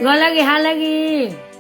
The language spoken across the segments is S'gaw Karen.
ဂီၤလၢအဂ့ၤ ဟါလၢအဂ့ၤ.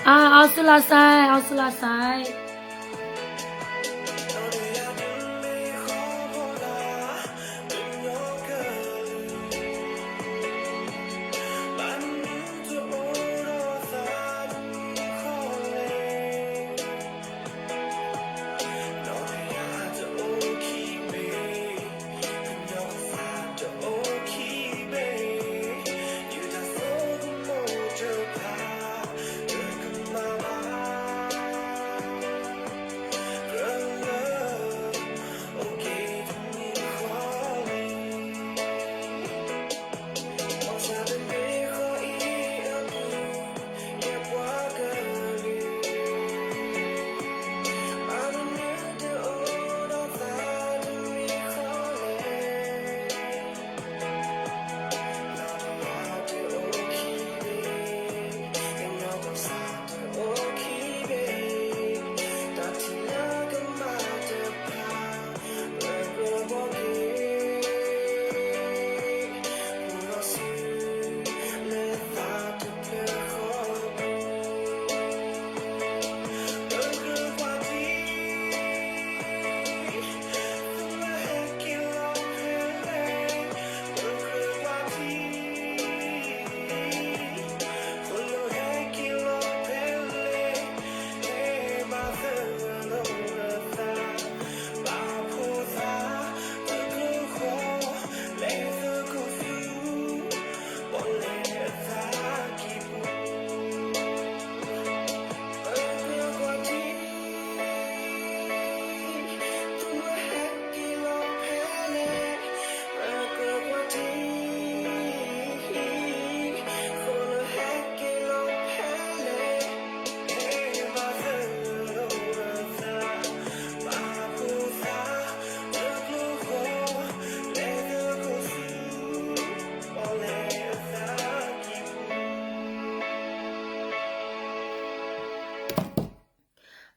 အါ အီစူလါစဲး အီစူလါစဲး.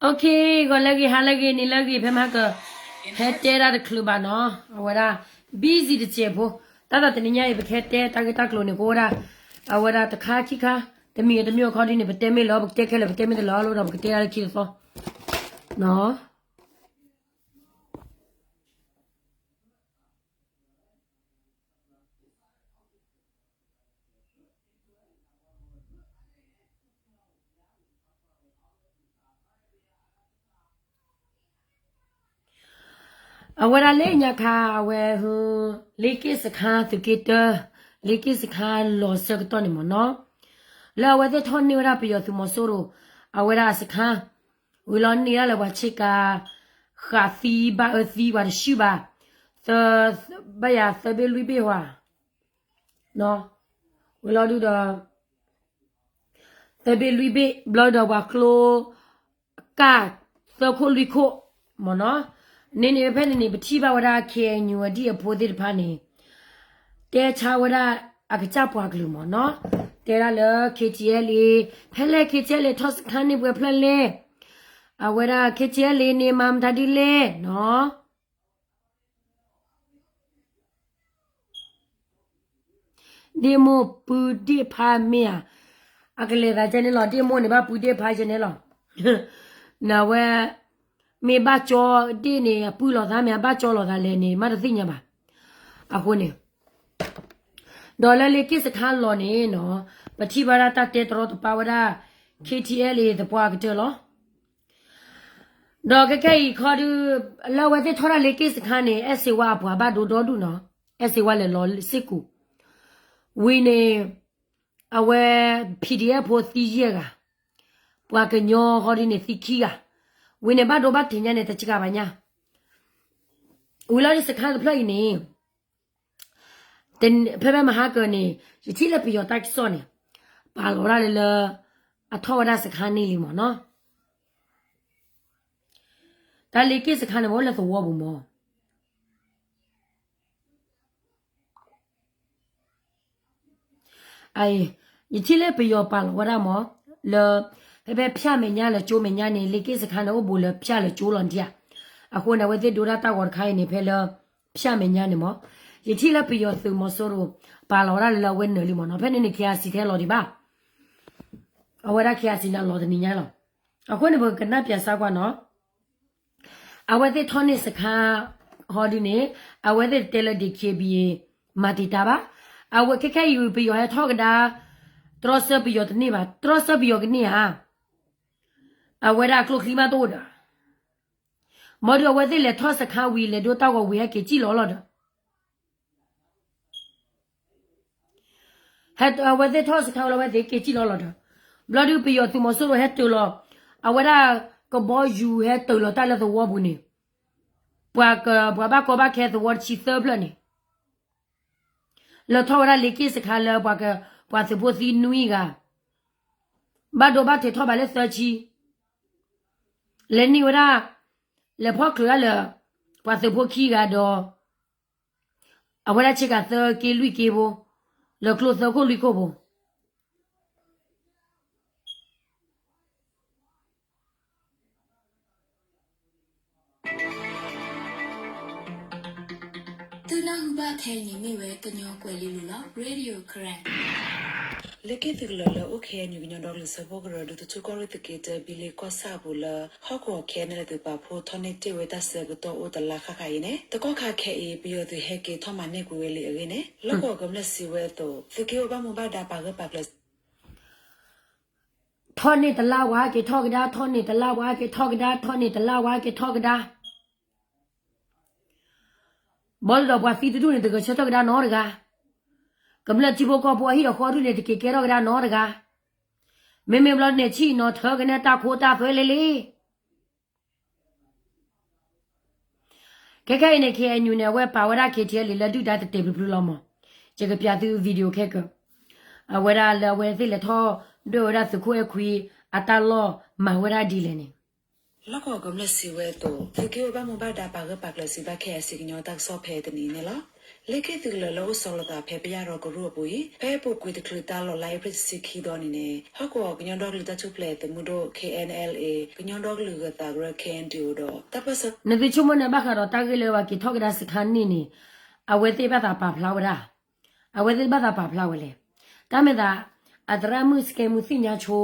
Okay, ဂီၤလၢအဂ့ၤ ဟါလၢအဂ့ၤ နံၤလၢအဂ့ၤ ဖဲမဟါက ဟဲတဲဒၣ်တချုးဘၣ်နီၤ အဝဲဒၣ် busy တစဲးဖိ တၢ်သးတနံၤညါအံၤ ပကဟဲတဲတၢ်ဂ့ၢ်တၢ်ကျိၤန့ၣ် ကအိၣ်ဝဲဒၣ် အဝဲဒၣ်တခါခံခါ တမံၤတမံၤအခီဒ်န့ၣ် ပတဲမ့ၢ်လီၤ ပကတဲခဲလၢာ် ပတဲမ့ၢ်တလီၤအလိဒီး ပကတဲဒၣ်လၢခံတသီ နီၤ အဝဲဒၣ်လၢညါခါ အဝဲ လ့က့ၣ်စခါသုးက့တၢ လ့က့ၣ်စခါလီၤဆၢကတီၢ်န့ၣ်မ့ၢ်နီၤ လၢအဝဲသ့ၣ်ထီၣ်န့ၢ်ဝဲဒၣ်ပယီၤသုးမီၤစိရိၤ အဝဲဒၣ်အစခါ ဝံၤလီၤန့ၢ်ဒၣ်လၢပှၤဆ့ကၤ ဃးသံဘၣ်အၢသံပှၤတဆံဘၣ် သၢ ဘၣ်ယၤသၢဘ့ၣ်လွံၢ်ဘ့ၣ်ဟါ ဝံၤလီၤဒုဒီး သၢဘ့ၣ်လွံၢ်ဘ့ၣ် ဘျီဒီးပှၤကျိ ကၢ်သၢခိၣ်လွံၢ်ခိၣ် မ့ၢ်နီၤ န့ၣ်န့ၣ်ဖဲန့ၣ်န့ၣ် ပထံၣ်ဘၣ်ဝဲဒၣ် K N U အဒံၣ်အဖိသ့ၣ်တဖၣ်န့ၣ် တဲဆါဝဲဒၣ်အကစၢ်ပှၤကလုာ်မ့ၢ်နီၤ တဲဒၣ်လၢ K T L A ဖဲလဲၣ် K T L A ထီၣ်စခါန့ၣ်ပှဲၤဖျၢၣ်လဲၣ် အဝဲဒၣ် K T L A န့ၣ်မၤမတၤဒ်လဲၣ်နီၤ ဒ့ၣ်မိၢ်ပုၢ်ဒ့ၣ်ဖါမ့ၢ်ဧါ, အကလဲၤသးကဲန့ၣ်လီၤ, ဒ့ၣ်မိၢ်န့ၣ် ဘၣ်ပုၢ်ဒ့ၣ်ဖါကဲန့ၣ်လီၤ. နဝဲ မ့ၢ်ဘၣ်ကၠီဒ့ၣ်န့ၣ် အပုၢ်လိာ်သးမ့ၢ် အဘၣ်ကၠီလိာ်သးလဲၣ်န့ၣ် မ့ၢ်တသ့ၣ်ညါဘၣ်. အဃိန့ၣ် ဒီးလၢလ့က့ၣ်စခါလီၢ်န့ၣ်နီၤ, ပထံၣ်ဘၣ်ဒၣ်တၢ်တဲတရီတပါဝဲဒၣ် K T L A သပှၢ်ကတၢၢ်လီၤ. ဒီးခဲခဲအံၤခီဒုး လၢအဝဲသ့ၣ်ထီၣ်ဒၣ်လ့က့ၣ်စခါန့ၣ် အဲၣ်စ့ဝါအပှၤဘၣ်ဒိဒီဒူၣ်နီၤ, အဲၣ်စ့ဝါလဲၤလီၤစ့ၢ်ကီး, ဝံၤန့ၣ် အဝဲ P D F ဖိသံယဲၢ်ဂၤ, ပှၤကညီဃီဒ်န့ၣ်သံခံဂၤ, ဝံၤန့ၣ်ဘၣ်ဒိဘၣ်ထံးညါန့ၣ် တစှၤဘၣ်ညါ, ဝံၤလီၤဒ်စခါတဖျၢၣ်အံၤန့ၣ် ဖဲဖဲမဟါကၢၤန့ၣ် ယထံၣ်လၢပယီၤတၢ်ကစီၣ်န့ၣ် ပာ်လီၤဝဲဒၣ်လၢ အထီၣ်ဝဲဒၣ်စခါန့ၣ်လံမၢ်နီၤ, တၢ်လ့က့ၣ်စခါန့ၣ် မ့ၢ်အိၣ်လၢသဝီပူၤမၢ် ယထံၣ်လၢပယီၤပာ်လီၤဝဲဒၣ်မၢ်, လၢ ဖဲဖဲဖၠၣ်မဲာ်ညါလၢကၠိမဲာ်ညါန့ၣ် လ့က့ၣ်စခါန့ၣ် အိၣ်ဘူးလၢဖၠၣ်လၢကၠိလီၤဒံးဧါ, အဃိန့ၣ် အဝဲသ့ၣ်ဒိတၢ်တၢ်ဂီၤတခါအံၤန့ၣ် ဖဲလၢ ဖၠၣ်မဲာ်ညါန့ၣ်မၢ်, ယထံၣ်လၢပယီၤသုးမီၤစိရိၤ ပာ်လီၤဝဲဒၣ်လၢအဝဲနုာ်လံမၢ်နီၤ, ဖဲန့ၣ်န့ၣ် K I C ထဲလီၤဒံးဘၣ်, အဝဲဒၣ် K I C န့ၣ် လီၤတနံၤညါလီၤ, အဃိန့ၣ် ပကနၣ်ပၠးစၢ်ကွၢ်နီၤ အဝဲသ့ၣ်ထီၣ်န့ၢ်စခါ ဟီဒုန့ၣ် အဝဲသ့ၣ်တဲလၢ D K B A မၤတံာ်တာ်ဘၣ်, အဝဲခဲခဲအံၤ ပယီၤဟဲထီၣ်ကဒါ တြီဆၢပယီၤတန့ၢ်ဘၣ်, တြီဆၢပယီၤကန့ၢ်ဧါ, အဝဲဒၣ်ကျိချံမးတအိၣ်ဒီး, မ်ဒုးအဝဲသ့ၣ်လဲၤထီၣ်စခါဝံၤ လဲၤဒိတၢ်ဂီၤဝံၤ ဟဲက့ၤစံၣ်လီၤလီၤဒီး အဝဲသ့ၣ်ထီၣ်စခါဝံၤလီၤ အဝဲသ့ၣ်က့ၤစံၣ်လီၤလီၤဒီး, ဘျီဒုးပယီၤသုးမီၤစိရိၤဟဲတုၤလီၤ, အဝဲဒၣ်ကဘီယူၤဟဲတုၤလီၤတၢ်လၢသဝီပူၤန့ၣ်, ပှၤက, ပှၤဘၣ်ကီဘၣ်ခဲသဝီတဆံသၢဖျၢၣ်န့ၣ်, လၢထီၣ်ဝဲဒၣ်လ့က့ၣ်စခါလၢပှၤက, ပှၤသုးဖိသံနွံဂၤ, ဘၣ်ဒိဘၣ်ထံးထီၣ်ဘၣ်လၢသၢဆံ, လဲၤန့ၢ်ဝဲဒၣ်, လဲၤဖီၣ်ချုးဒၣ်လၢ, ပှၤသုးဖိခံဂၤဒီး အဝဲဒၣ်ဆ့ကၤသၢက့လွံၢ်က့ဖိ, လၢကျိသၢခိၣ်လွံၢ်ခိၣ်ဖိ. သုနၢ်ဟူဘၣ်ခဲအံၤန့ၣ်မ့ၢ်ဝဲကညီကွဲၤလ့လိၤလီၤ Radio Karen. လ့က့ၣ်သုးကလၢၤလၢအိၣ်ခဲအံၤ ကညီဒီကလုာ်စၢဖှိၣ်ကရၢ ဒူသထူၣ်ကီၢ်ရ့ၣ်သုးက့တၢ ဘံလ့ကီၢ်ဆၣ်အပူၤလၢ ဟီၣ်ကဝီၤ K N L A သုးပာ်ဖှိၣ်ထီၣ်န့ၢ်တ့ၢ်ဝဲတၢ်ဆၢကတီၢ်အိၣ်တလါဃၣ်ဃၣ်အံၤန့ၣ် တကီၢ်ခါခဲအံၤ ပယီၤသုးဟဲက့ၤထီၣ်မၤန့ၢ်ကွံာ်ဝဲလံအဂ့ၢ်န့ၣ် လီၢ်ကဝီၤကမျၢၢ်စံးဝဲအသိး သုးက့အိၣ်ဘၣ်မူဘၣ်ဒါပာ်ဂၢၢ်ပာ်ကျၢၤ ထီၣ်န့ၢ်တလါဝဲက့ၤထီၣ်ကဒါ, ထီၣ်န့ၢ်တလါဝဲက့ၤထီၣ်ကဒါ, ထီၣ်န့ၢ်တလါဝဲက့ၤထီၣ်ကဒါ. ဘီလၢဒီးပှၤသံတဒူၣ်န့ၣ် တဂဲၤဆၢထၢၣ်ကဒါနီတဂၤ. ကမျၢၢ်ထံဖိကီၢ်ဖိအဟံၣ်ဒီးဃီဒူၣ်န့ၣ် တက့ၤကဲထီၣ်ကဒါနီတဂၤ. မ့မ့ၢ်ဘျီန့ၣ် ဆံၣ်နီၤထၢကနဲတၢ်ခိတၢ်သွဲလဲၣ်လံ. ခဲခဲအံၤန့ၣ် K N U န့ၣ် အဝဲပာ်ဝဲဒၣ် K T L A လၢဒုၣ်ဒါတတဲာ်ပျုၤပျုၤလီၤမး. ယကပျးသု video ခဲကၢၤ. အဝဲဒၣ်လၢအဝဲသ့ၣ်လဲၤထီၣ်ဒွဲၣ်ဝဲဒၣ်သုးခိၣ်အဲၣ်ခွံ အတၢ်လီၢ်မၤဝဲဒၣ်ဒ်လဲၣ်န့ၣ် လီၢ်ကဝီၤကမျၢၢ်စံးဝဲအသိး သုးက့အိၣ်ဘၣ်မူဘၣ်ဒါပာ်ဂၢၢ်ပာ်ကျၢၤစံးဘၣ် K I C ကညီတၢ်ကစီၣ်ဖဲတနံၤအံၤန့ၣ်လီၤ. လ့က့ၣ်သုးကလၢၤလၢအိၣ်ဆီလီၤသးဖဲပယၢ်ဒီးကရူၢ်အပူၤအံၤ ဖဲအပူၤကွံာ်တချုးတၢ်လီၤလါအ့ဖြ့ၣ်တဆံခံသီနံၤန့ၣ် ဟီၣ်ကဝီၤကညီဒီကလုာ်တၢ်ထူၣ်ဖျဲးသုးမုၢ်ဒိၣ် K N L A ကညီဒီကလုာ်ဂၢၤသးကရၢ K N D O ဒီးတၢ်ပၢၢ်ဆၢ နသုဆိကမိၣ်န့ၣ်ဘၣ်ဃးဒီးတၢ်ဂ့ၢ်လၢပှၤက့ၤထီၣ်ကဒါစခါန့ၣ်န့ၣ် အဝဲသ့ၣ်ဘၣ်သးပာ်ဖျါဝဲဒၣ် အဝဲသ့ၣ်ဘၣ်သးပာ်ဖျါဝဲလဲၣ်. တၢ်မ့ၢ်သး အသရၣ်မုၣ်စကဲမူသ့ၣ်ညါဆိ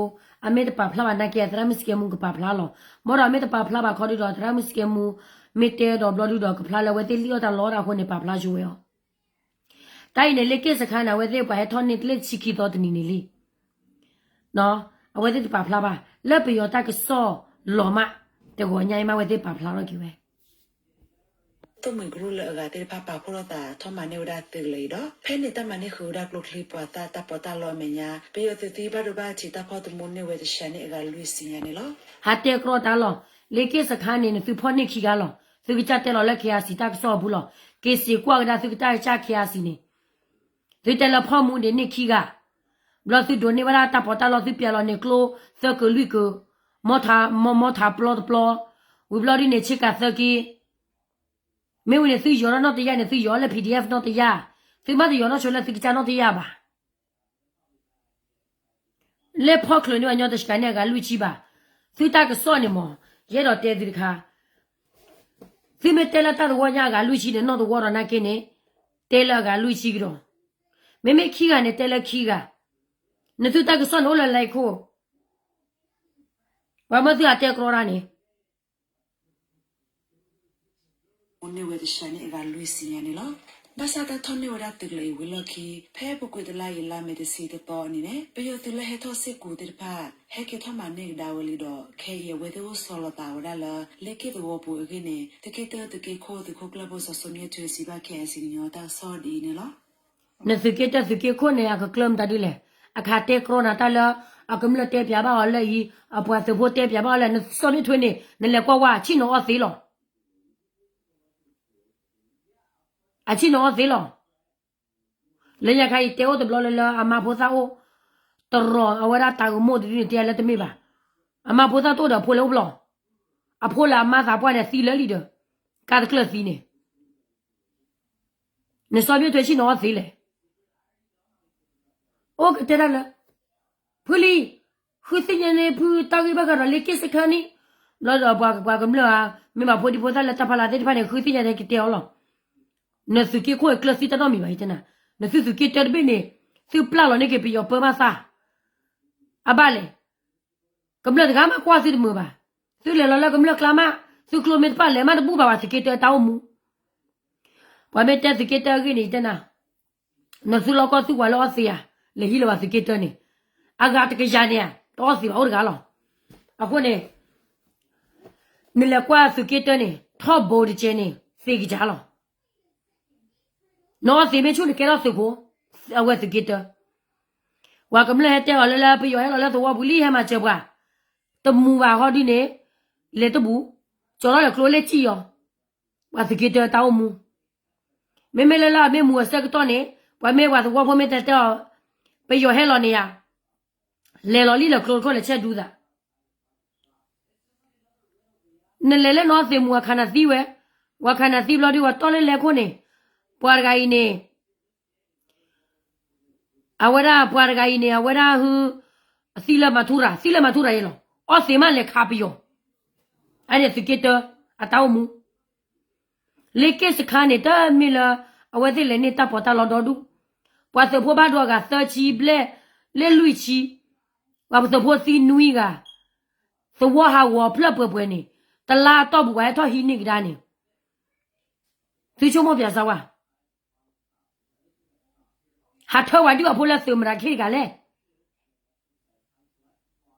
အမ့ၢ်တပာ်ဖျါဘၣ်နာ်က့ အသရၣ်မုၣ်စကဲမူကပာ်ဖျါလီၤ. ဘၣ်ဒီးအမ့ၢ်တပာ်ဖျါဘၣ်ခီဒုဒီး အသရၣ်မုၣ်စကဲမူ မ့ၢ်တဲဒီးဘျီဒုဒီးကဖျါလၢအဝဲသ့ၣ်လံၣ်အီၣ်တၢ်လီတၢ်အဃိန့ၣ် ပာ်ဖျါဆိဝဲအီၤ. တၢ်အံၤန့ၣ် လ့က့ၣ်စခါန့ၣ် အဝဲသ့ၣ်ပှၤဟဲထီၣ်န့ၢ်တလ့ၣ်တဆံခံသီတနံၤန့ၣ်လံ အဝဲသ့ၣ်တပာ်ဖျါဘၣ် လၢပယီၤတၢ်ကစီၣ်လီၤမး တဂီၤညါအံၤမး အဝဲသ့ၣ်ပာ်ဖျါထီၣ်က့ၤဝဲ သိၣ်မှံၤကရူၢ်လၢအဂၤသ့ၣ်တဖၣ်ပာ်ဖှိၣ်ထီၣ်သးထီၣ်မၤန့ၢ်ဝဲဒၣ်သုးကလၢၤအံၤဒီး ဖဲန့ၣ်တၢ်မၤန့ၢ်ဃုာ်ဝဲဒၣ်ကျိချံမျိာ်သၣ်တၢ်ပီးတၢ်လီအမဲာ်ညါ ပယီၤသုးသံဘၣ်ဒိဘၣ်ထံးတၢ်ဖီၣ်သမူန့ၢ်ဝဲတဆံန့ၢ်အဂၤလွံၢ်ဆံညါန့ၣ်လီၤ. ဟးတဲကြီတၢ်လီၤ. လ့က့ၣ်စခါန့ၣ် နသုဖီၣ်န့ၢ်ခံဂၤလီၤ. သုကစၢ်တဲလီၤလၢ K I C တၢ်ကစီၣ်အပူၤလီၤ. က့ၤစံးကွၢ်ကဒါသုကစၢ် K I C န့ၣ် သုတဲလၢဖီၣ်မူဒံးန့ၢ်ခံဂၤ ဘျီသုဒိးန့ၢ်ဝဲဒၣ်တၢ်ပီးတၢ်လီ သုပျဲလီၤန့ၢ်ကျိသၢကလုာ်ကလုာ်, မီထးပျီတပျီ, ဝံၤဘျီဒ်န့ၣ် ဆ့ကၤသၢက့, မ့ၢ်ဝံၤန့ၣ် သုယီၤထီၣ်နီၢ်တယၢ်န့ၣ် သုယီၤလၢ P D F နီၢ်တယၢ်, သုမ့ၢ်တယီၤထီၣ်ဆိလၢသုကစၢ်နီၢ်တယၢ်ဘၣ်. လဲၤဖီၣ်ချုးန့ၢ်ဝဲညီတဆှးန့ၢ် အဂၤလွံၢ်ဆံဘၣ်. သုတၢ်ကစီၣ်န့ၣ်မး, ယအဲၣ်ဒိးတဲသုတခါ, သုမ့ၢ်တဲလၢတၢ်သဝီညါအဂၤလွံၢ်ဆံန့ၣ် နီၢ်တဝီဒီးနာ်က့န့ၣ်, တဲလၢအဂၤလွံၢ်ဆံကဒီး, မ့မ့ၢ်ခံဂၤန့ၣ် တဲလၢခံဂၤ, နသုတၢ်ကစီၣ်န့ၣ်အိၣ်လၢလဲၤခိၣ်, ပှၤမၢသုအတဲကြီတၢ်န့ၣ် အိၣ်န့ၢ်ဝဲတဆှးန့ၢ်အဂၤလွံၢ်ဆံညါန့ၣ်လီၤ. ဘၣ်ဆၣ်တၢ်ထီၣ်န့ၢ်ဝဲဒၣ်သုးကလၢၤအံၤဝံၤလီၢ်ခံ ဖဲအပူၤကွံာ်တလါအံၤလါမ့ၤတဆံတသီအနံၤန့ၣ် ပယီၤသုးလၢဟဲထီၣ်စ့ၢ်ကီးသ့ၣ်တဖၣ် ဟဲက့ၤထီၣ်မၤန့ၢ်ကဒါဝဲလံဒီး ခဲအံၤအဝဲသ့ၣ်အိၣ်ဆီလီၤသးဝဲဒၣ်လၢ လ့က့ၣ်သဝီပူၤအဂ့ၢ်န့ၣ် သုးက့တၢသုးက့ခိၣ်သုးခိၣ်ကျၢၢ်ဖိစီၤစိမၠဲၣ်ထွဲစံးဘၣ် K I C ကညီတၢ်ကစီၣ်ဒ်အံၤန့ၣ်လီၤ. နသုးက့တၢသုးက့ခိၣ်န့ၣ် အကကျၢၢ်မတၤဒ်လဲၣ်. အခးတဲကြီနၤတၢ်လၢ အကမျၢၢ်တဲပၠးဘၣ်အီၤလၢအံၤ, အပှၤသုးဖိတဲပၠးဘၣ်အီၤလၢ နစီၣ်မ့ၣ်ထွဲန့ၣ် နလဲၤကွၢ်ဝဲ အဆံၣ်နီၤအီၣ်သ့လီၤ. အဆံၣ်နီၤအီၣ်သ့လီၤ. လၢညါခါအံၤတဲအိၣ်တဘျီလၢလၢအမါဖိသၣ်အိၣ်, တရီၤအဝဲဒၣ်တၢ်ဂီၤမိၢ်တဒုန့ၣ် တဲလၢတမ့ၢ်ဘၣ်. အမါဖိသၣ်တအိၣ်ဒီးအဖိလၢအိၣ်ဘျီ, အဖိလၢအမါသးပှၢ်န့ၣ်သံလၢလံဒီး, ကါတကျၢၢ်သံန့ၣ် နစီၣ်မ့ၣ်ထွဲဆံၣ်နီၤအီၣ်သ့လဲၣ်. အိၣ်ကတဲဒၣ်လၢ ဖုလံ, ဃုသ့ၣ်ညါန့ၣ် ဖုတၢ်ဂ့ၢ်ဘၣ်ဃးဒီးလ့ၢ်က့ၣ်စခါန့ၣ်, ဘျီဒီးပှၤပှၤကမျၢၢ်ဧါ, မ့ၢ်ဘၣ်ဖိဒံဖိသၣ်လၢတၢ်ဖးလၢ်သ့ၣ်တဖၣ်န့ၣ် ဃုသ့ၣ်ညါန့ၣ်ကတဲအီၤလီၤ. နသုးက့ခိၣ်အကျၢၢ်သံတၢ်နီတမံၤဘၣ်ယတဲနၤ, နသုသုးက့တၢတဘ့ၣ်န့ၣ်, သုပျၢ်လီၤန့ၢ်က့ၤပယီၤပၢမးသး, အဘၣ်လဲၣ်. ကမျၢၢ်တဂၤမးကွၢ်သုတမုာ်ဘၣ်. သုလဲၤလီၤလၢကမျၢၢ်ကျါမး, သုကျိမ့ၢ်တပၣ်လဲၤမးတဘူၣ်ဘၣ်ပှၤသုးက့တၢတၢ်အိၣ်မူ. ပှၤမ့ၢ်တဲသုးက့တၢအဂ့ၢ်န့ၣ် ယတဲနၤ, နသုလီၢ်ကီၢ်သုပှၤလၢအီၣ်သ့ဧါ, လဲၤဟံးလၢၤပှၤသုးက့တၢန့ၣ်, အဂၤတကယၤန့ၣ်ဧါ, တအီၣ်သ့ဘၣ်အိၣ်တဂၤလီၤ. အဃိန့ၣ် နလဲၤကွၢ်သုးက့တၢန့ၣ် ထီၣ်ဘိတကဲန့ၣ် သ့ကစၢ်လီၤ. နအီၣ်သ့မ့ၢ်ဆူၣ်န့ၣ်ကဲထီၣ်သုးဖိ, အဝဲသုးက့တၢ ပှၤကမျၢၢ်ဟဲတဲအီၤလၢလၢ ပယီၤဟဲလီၤလၢသဝီပူၤလံဟဲမၤစၢၤပှၤ, တမူဘၣ်ဟီဒုန့ၣ်, လဲၤတဘူး, ကၠီထီၣ်လဲၤကျိလၢစံၣ်အီၤ, ပှၤသုးက့တၢတၢ်အိၣ်မူ. မ့မ့ၢ်လၢလၢအမ့ၢ်မူအဆၢကတီၢ်န့ၣ်, ပှၤမ့ၢ်ပှၤသဝီဖိမ့ၢ်တဲတဲအီၤ, ပယီၤဟဲလီၤန့ၣ်ယါ, လဲၤလီၤလံလၢကျိတခိၣ်လဲၤဆဲးဒူသး နလဲၤလၢနီၢ်သ့ၣ်မူ အခါနၤသံဝဲ, ဝၤခါနၤသံဘျီဒုး ဝၤတီၢ်လၢလဲၤခိၣ်န့ၣ်, ပှၤတဂၤအံၤန့ၣ်, အဝဲဒၣ်ပှၤတဂၤအံၤန့ၣ် အဝဲဒၣ်ဟု, သံလၢမၤထူရၤ သံလၢမၤထူရၤယဲလီၤ, အီၣ်သ့မးလဲၤခးပယီၤ, အန့ၣ်သုးက့တၢ, အတၢ်အိၣ်မူ လ့ၢ်က့ၣ်စခါန့ၣ် တမ့ၢ်လၢ အဝဲသ့ၣ်လဲၤန့ၢ်တၢ်ပီးတၢ်လီဒီဒူၣ်, ပှၤသုးဖိဘၣ်ဒိအဂၤသၢဆံဘျဲၣ်, လၢလွံၢ်ဆံ, ပှၤသုးဖိသံနွံဂၤ, သဝီဟးဂီၤဖျၢၣ်ပှဲၤပှဲၤန့ၣ်, တလါအတီၢ်ပူၤပှၤဟဲထီၣ်ဟံးန့ၢ်ကဒါန့ၣ်, သုဆိကမိၣ်ပၠးစၢ်ဝါ ဟးထၢဝဲဒုးအဖိလၢသုးမတၤကဟ့ၣ်တဂၤလဲၣ်.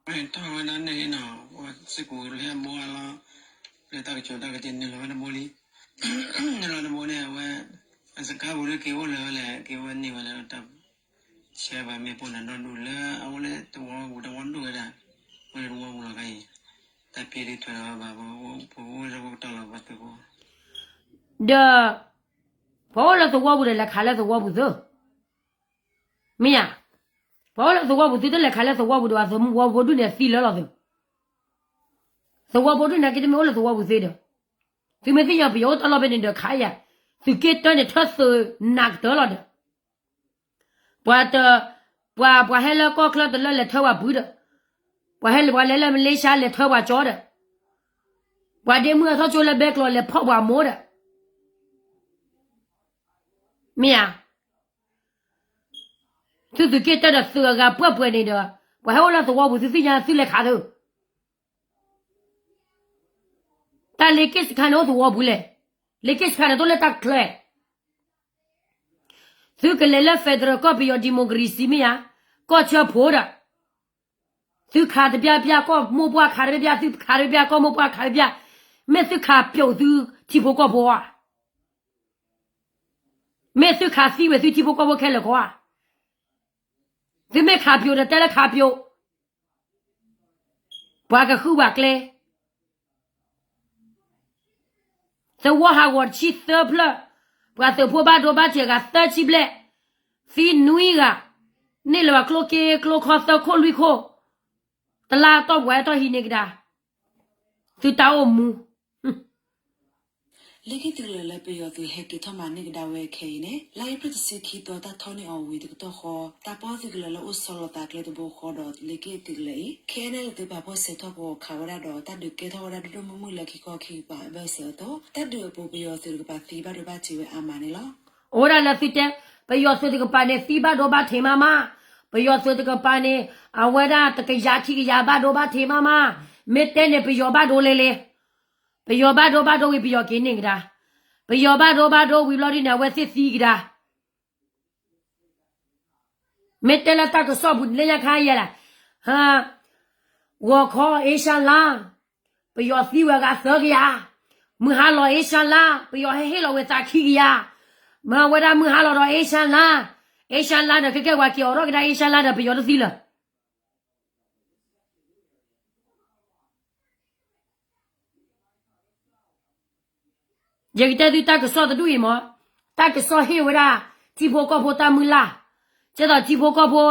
ထီၣ်ဝဲဒၣ်န့ၣ်နီၤ, စ့ၢ်ကီးလၢအဘိအလီၤ, လၢတၢ်ကစီၣ်တၢ်ကစီၣ်န့ၣ်လီၤဝဲတဘိလံ, န့ၣ်လီၤတဘိန့ၣ် အဝဲ, အစခါပူၤဒုးက့ၤအိၣ်လၢၤဝဲလဲၣ်, က့ၤဝဲန့ၢ်ဝဲလၢတၢ်, ဆဲးဘၣ်မ့ၢ်ပိာ်နၤဒီဒူၣ်လၢအအိၣ်လၢသဝီပူၤတဝီဒိၣ်ဝဲဒၣ်, အိၣ်လၢတဝီပူၤလီၤခါအံၤ, တၢ်ဖံးဒုးထွဲလီၤဝဲဘၣ်, ပအိၣ်လၢတဝီပူၤတဝီပူၤလီၤခါအံၤ, ဒီး, ပှၤအိၣ်လၢသဝီပူၤဒီးလဲၤခးလၢသဝီပူၤသု မ့ၢ်ဧါ, ပှၤအိၣ်လၢသဝီပူၤသုတလဲၤခးလၢသဝီပူၤဒီး သဝီဖိဒုးန့ၣ်သံလၢလီၤသု, သဝီဖိဒုးန့ၣ်က့တမ့ၢ်အိၣ်လၢသဝီပူၤသ့ဒီး, သုမ့ၢ်သ့ၣ်ညါပယီၤအိၣ်တၢ်လီၢ်ဖဲန့ၣ်ဒီးခးယၤ, သုးက့တၢန့ၣ်ထၢသုးနးကတၢၢ်လီၤဒီး ပှၤတ, ပှၤပှၤဟဲလၢကီၢ်ချၢတလၢလဲၤထၢပှၤပုၢ်ဒီး, ပှၤဟဲလၢပှၤလဲၤလၢမလ့ၡါလဲၤထၢပှၤကၠီဒီး, ပှၤဒ့မုၣ်အထီၣ်ကၠိလၢဘဲကျိၤလဲၤဖီၣ်ပှၤမိၢ်ဒီး, မ့ၢ်ဧါ, သုသုးက့တၢဒီးသုးအဂၤပှဲၤပှဲၤန့ၣ်ဒီး, ပှၤဟဲအိၣ်လၢသဝီပူၤသုသ့ၣ်ညါသုလဲၤခးသု တၢ်လ့က့ၣ်စခါန့ၣ်အိၣ်သဝီပူၤလဲၣ်, လ့က့ၣ်စခါန့ၣ်တအိၣ်လၢတၢ်ချၢ, သုကလဲၤလၢ federal ကီၢ်ပယီၤ democracy မ့ၢ်ဧါ, ကီၢ်ဆၢဖိဒီး, သုခးတဘျၣ်ဘျၣ်ကီၢ်မိၢ်ပှၢ်ခးတဘျၣ်ဘျၣ် သုခးတဘျၣ်ဘျၣ်ကီၢ်မိၢ်ပှၢ်ခးတဘျၣ်ဘျၣ်, မ့ၢ်သုခးပျိာ်သုထံဖိကီၢ်ဖိဧါ, မ့ၢ်သုခးသံဝဲသုထံဖိကီၢ်ဖိခဲလၢာ်ကီးဧါ, သုမ့ၢ်ခးပျိာ်ဒီးတဲလၢခးပျိာ် ပှၤကဃုပှၤကျဲ, သဝီဟးဂီၤတဆံသၢဖျၢၣ်, ပှၤသုးဖိဘၣ်ဒိဘၣ်ထံးအဂၤသၢဆံဘျဲၣ်, သံနွံဂၤ, န့ၢ်လၢၤဘၣ်ကျိက့ကျိခီသၢခိၣ်လွံၢ်ခိၣ်, တလါတီၢ်ပှၤဟဲထီၣ်ဟံးန့ၢ်ကဒါ, သုတၢ်အိၣ်မူ လ့က့ၣ်သုးကလၢၤလၢပယီၤသုးဟဲက့ၤထီၣ်မၤန့ၢ်ကဒါဝဲခဲအံၤန့ၣ် လါအ့ဖြ့ၣ်တဆံခံသီတၢ်ထီန့ၢ်အီၤဝံၤတကတီၢ်ဃီ, တၢ်ပီၢ်သုးကလၢၤလၢအိၣ်ဆီလီၤသးကျဲတဘိဃီဒီးလ့က့ၣ်သုးကလၢၤအံၤ ခဲအံၤန့ၣ် သုးပာ်ဖှိၣ်စဲးထီၣ်ကဝီၤခးဝဲဒၣ်ဒီး တၢ်ဒုးကဲထီၣ်ဝဲဒၣ်ဒိၣ်ဒိၣ်မုၢ်မုၢ်လၢခံခီခံကပၤအဘၢၣ်စၢၤအသိး တၢ်ဒုးအပူၤပယီၤသုးတကပၤသံဘၣ်ဒိဘၣ်ထံးဝဲအါမးန့ၣ်လီၤ. အိၣ်ဝဲဒၣ်လၢသုတဲ, ပယီၤသုးတကပၤန့ၣ်သံဘၣ်ဒိဘၣ်ထံးမးမး, ပယီၤသုးတကပၤန့ၣ် အဝဲဒၣ်တကယၤခံကယၤဘၣ်ဒိဘၣ်ထံးမးမး, မ့ၢ်တဲန့ၣ်ပယီၤဘၣ်ဒိလဲၤလဲၤ ပယီၤဘၣ်ဒိဘၣ်ဒိဝံၤပယီၤက့ၤန့ၢ်ကဒါ, ပယီၤဘၣ်ဒိဘၣ်ဒိဝံၤဘျီဒ်န့ၣ် အဝဲသ့ၣ်သံကဒါ, မ့ၢ်တဲလၢတၢ်ကစီၣ်ပူၤန့ၣ်လၢညါခါယဲလၢ, ဂီၤခီအ့ရှါလါ, ပယီၤသံဝဲဂၤသၢကယၤ, မုၢ်ဟါလီၤအ့ရှါလါ ပယီၤဟဲဟ့ၣ်လီၤဝဲသးခံကယၤ, မ့ၢ်ဝဲဒၣ်မုၢ်ဟါလီၤဒီးအ့ရှါလါ, အ့ရှါလါဒီး ခဲကဲဝဲက့ၤအိးထီၣ်ကဒါအ့ရှါလါဒီး ပယီၤတသံလၢၤ. ယကတဲသုတၢ်ကစီၣ်တဒူၣ်အံၤမး, တၢ်ကစီၣ်ဟ့ၣ်ဝဲဒၣ် ထံဖိကီၢ်ဖိတၢ်မုၢ်လၢ်, ကဲသိးထံဖိကီၢ်ဖိ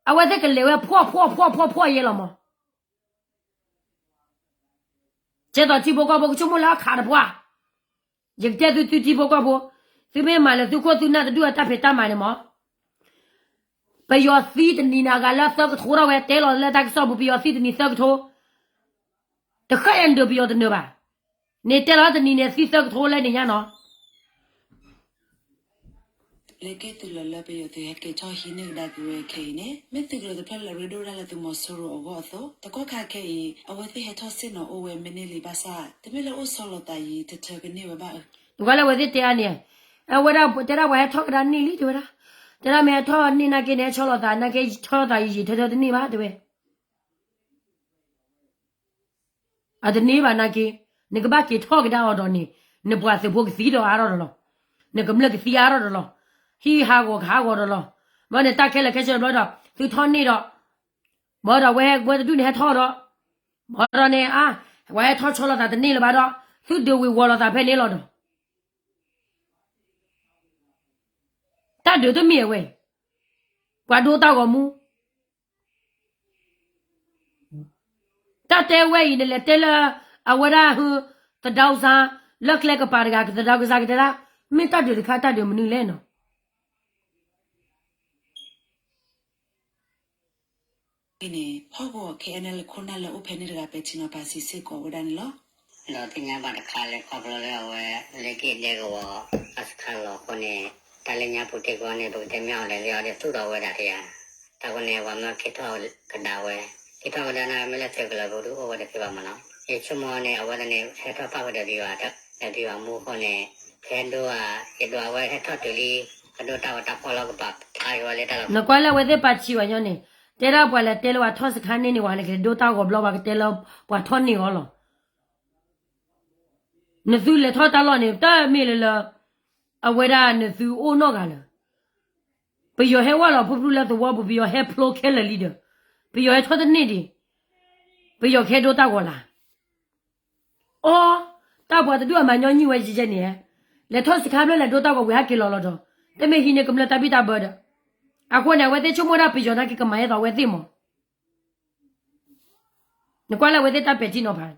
အဝဲသ့ၣ်ကလဲၤဝဲဖှီၣ်ဖှီၣ်ဖှီၣ်ဖှီၣ်ဖှီၣ်ယဲလီၤမး. ကဲသိးထံဖိကီၢ်ဖိကဆိကမိၣ်လၢအခးတပှၢ်, ယကတဲသုသုထံဖိကီၢ်ဖိ, သုမ့ၢ်မၤလၢသုခိၣ်သုနၢ်တဒူၣ်အတၢ်ဖံးတၢ်မၤန့ၣ်မး, ပယီၤသံတနံၤန့ၣ် အဂၤလၢသၢကထိထီၣ်ဝဲ တဲလီၤလၢတၢ်ကစီၣ်ပူၤ ပယီၤသံတနံၤသၢကထိ, တဃၣ်ယၤဒုးပယီၤတနၢၤဘၣ်, န့ၣ်တဲလီၤတနံၤန့ၣ်သံသၢကထိလၢန့ၣ်ညါနီၤ. လၢက့ၢ်သုးလီၤလၢပယီၤသုးဟဲက့ၤထီၣ်ဟံးန့ၢ်ကဒါက့ၤဝဲခဲအံၤန့ၣ် မ့ၢ်သုးကလၢၤတဖျၢၣ်လၢအရ့ဒိၣ်ဒၣ်လၢသုးမီၤစိရိၤအဂီၢ်အသိး တကီၢ်ခါခဲအံၤ အဝဲသ့ၣ်ဟဲထီၣ်စ့ၢ်နီၤအိၣ်ဝဲမ့ၢ်န့ၢ်လံဘၣ်ဆၣ် တမ့ၢ်လၢအိၣ်ဆီလီၤသးယံၤထၢထၢကန့ၢ်ဝဲဘၣ်. နကွၢ်လၢအဝဲသ့ၣ်တဲအါန့ၣ်, အဝဲဒၣ်တဲဒၣ်ပှၤဟဲထီၣ်ကဒါန့ၢ်လံတဲဝဲဒၣ်, တဲဒၣ်မ့ၢ်ဟဲထီၣ်န့ၢ်နာ်က့န့ၣ် ဟဲဆီလီၤသးနာ်က့ ဆီလီၤသးယံၤယံၤထၢထၢတန့ၢ်ဘၣ်တဲဝဲ အတန့ၢ်ဘၣ်နာ်က့, နကဘၣ်က့ၤထီၣ်ကဒါအီၤဒီးန့ၣ်, နပှၤသုးဖိကသံဒီးအါထီၣ်ဒီးလီၤ, နကမျၢၢ်ကသံအါထီၣ်ဒီးလီၤ, ဟံၣ်ဟးဂီၤကဟးဂီၤဒီးလီၤ, ဘၣ်န့ၣ်တၢ်ခဲလၢာ်ခဲဆ့ဘျီဒီး သုထီၣ်န့ၢ်ဒီး, ဘၣ်ဒီးဝဲဟဲဝဲတဒူၣ်န့ၣ်ဟဲထီၣ်ဒီး, ဘၣ်ဒီးန့ၣ်အါ, ဝဲဟဲထီၣ်ဆီလီၤသးတန့ၢ်လၢၤဘၣ်ဒီး, သုဒုးဝ့ၤဝီၤလီၤသးဖဲန့ၣ်လီၤဒီး တၢ်ဒုးတမ့ၢ်အဝဲ, ပှၤဒိတၢ်ဂီၤမူ, တၢ်တဲဝဲအံၤ နလဲၤတဲလၢ အဝဲဒၣ်ဟူ, သဒါစါ, လၢကျဲကပၤတဂၤ သဒါကစၢ်ကတဲဒၣ်, မ့ၢ်တၢ်ဒုးတခါတၢ်ဒုးမနုၤလဲၣ်နီၤ. န့ၣ် ဟီၣ်ကဝီၤ ခဲအံၤန့ၣ်လၢခိၣ်နၢ်လၢအိၣ်ဖဲန့ၣ်တဂၤပဲာ်ထံနီၤဖးစံးစ့ၢ်ကီးဝဲဒၣ်န့ၣ်လီၤ. ဒီးသ့ၣ်ညါဘၣ်တခါလၢခီဖျိလၢအဝဲ လၢက့ၢ်ဒဲကဝီၤ အစခါလီၤအဃိန့ၣ် တၢ်လၢညါပူၤတ့ၢ်ကီန့ၣ် ပကတဲမ့ၢ်အီၤလဲၤလၢအီၤဒီးသူၣ်ထီၣ်ဝဲဒၣ်တယါ, တၢ်ဃိန့ၣ် ပှၤမၢက့ၤထီၣ်ကဒါဝဲ, က့ၤထီၣ်ကဒါန့ၣ်မ့ၢ်လၢသုးကလၢၤပူၤဒုးအိၣ်ဝဲတသ့ဘၣ်မးနီၤ. ယဆိကမိၣ်န့ၣ် အဝဲသ့ၣ်န့ၣ် ဟဲထီၣ်ပာ်ဝဲဒီး ဗျူဟာ, ဒီး ဗျူဟာမှူး အဃိန့ၣ် ဖဲဒိဧါ, ယဒိးအဝဲဟဲထီၣ်တုၤလံ, ကဒိတၢ်ဂီၤတၢ်ဖီၣ်လီၤကပာ်ဖျါက့ၤဝဲလၢတၢ်လီၢ်. နကွၢ်လၢအဝဲသ့ၣ်ပာ်ထံဝဲညီန့ၣ်, တဲဒၣ်ပှၤလဲၤတဲလၢပှၤထီၣ်စခါန့ၣ်န့ၣ် ပှၤလဲၤက့ၤဒိတၢ်ဂီၤဘျီ ပှၤကတဲလၢပှၤထီၣ်န့ၢ်အီၤလီၤ. နသုလဲၤထီၣ်တၢ်လီၢ်န့ၣ် တမ့ၢ်လၢလၢ အဝဲဒၣ်နသုအိၣ်နီတဂၤလၢၤ. ပယီၤဟဲဝဲလီၤဖုဖုလၢသဝီပူၤ ပယီၤဟဲဖျိခဲလၢာ်လံဒီး, ပယီၤဟဲထီၣ်တန့ၢ်ဒံး, ပယီၤကဟဲဒိတၢ်ဂီၤလၢ်. အီ, တၢ်ပှၤတဒူၣ်အမၤညီနုၢ်ဝဲယဲန့ၣ်, လဲၤထီၣ်စခါဖျၢၣ်လဲၤဒိတၢ်ဂီၤဝံၤဟဲက့ၤလီၤလီၤဒီး, တမ့ၢ်ဟံးန့ၢ်ကမျၢၢ်တၢ်ဘံၣ်တၢ်ဘၢဒီး, အဃိန့ၣ် အဝဲသ့ၣ်ဆိကမိၣ်ဒၣ်ပယီၤနာ်က့ကမၤဟဲသိးအဝဲသ့ၣ်မး. နကွၢ်လၢအဝဲသ့ၣ်တၢ်ပဲာ်ထံနီၤဖး,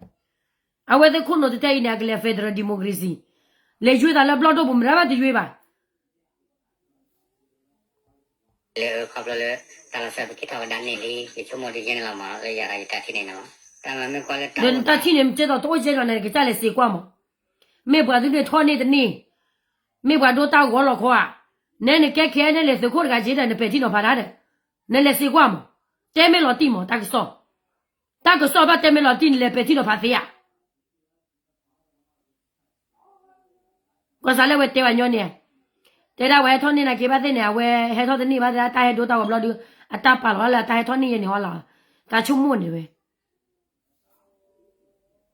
အဝဲသ့ၣ်ခိၣ်နူာ်တတဲအံၤန့ၣ် အကလဲၤ federal democracy, လဲၤယွ့သးလၢဘျီၣ်ဒိၣ်ပူၤမတၤဘၣ်တယွ့ဘၣ်. လၢခီဖျိလၢ တၢ်လီၤစဲပက့ၤထီၣ်ကဒါန့ၢ်လံ ယဆိကမိၣ်ဒ်ယဲန့ၣ်လီၤမး လၢယၤဒီးယတၢ်ထံၣ်န့ၣ်နီၤ. တၢ်မၤမ့ၢ်ကွၢ်လၢတၢ် ဒီးနတၢ်ထံၣ်န့ၣ် မ့ၢ်ကဲသိးတအိၣ်ကဲလီၤန့ၣ် နကစၢ်လဲၤစံးကွၢ်မး. မ့ၢ်ပှၤသုးန့ၣ်ထီၣ်န့ၢ်တန့ၢ်, မ့ၢ်ပှၤဒိတၢ်ဂီၤလီၤခီဧါ, နဲနကဲခဲအံၤန့ၣ်လဲၤသုးခိၣ်တဂၤက့ဒီး နပဲာ်ထံနီၤဖးတၢ်ဒီး, နလဲၤစံးကွၢ်မး, တဲမ့ၢ်လီၤတံၢ်မး တၢ်ကစီၣ်, တၢ်ကစီၣ်ဘၣ်တဲမ့ၢ်လီၤတံၢ် နလဲၤပဲာ်ထံနီၤဖးသ့ဧါ. ကီၢ်စးလၢအဝဲတဲဝဲညီန့ၣ်, တဲဒၣ်ဝဲဟဲထီၣ်န့ၢ်နာ်က့ဘၣ်သ့ၣ်န့ၣ် အဝဲဟဲထီၣ်တန့ၢ်ဘၣ်သ့ၣ် တၢ်ဟဲဒိတၢ်ဂီၤဘျီဒုး အတၢ်ပာ်လီၤလၢအတၢ်ဟဲထီၣ်န့ၢ်ယဲန့ၣ်ဟီလီၤ, တၢ်ဆိကမိၣ်န့ၣ်ဝဲ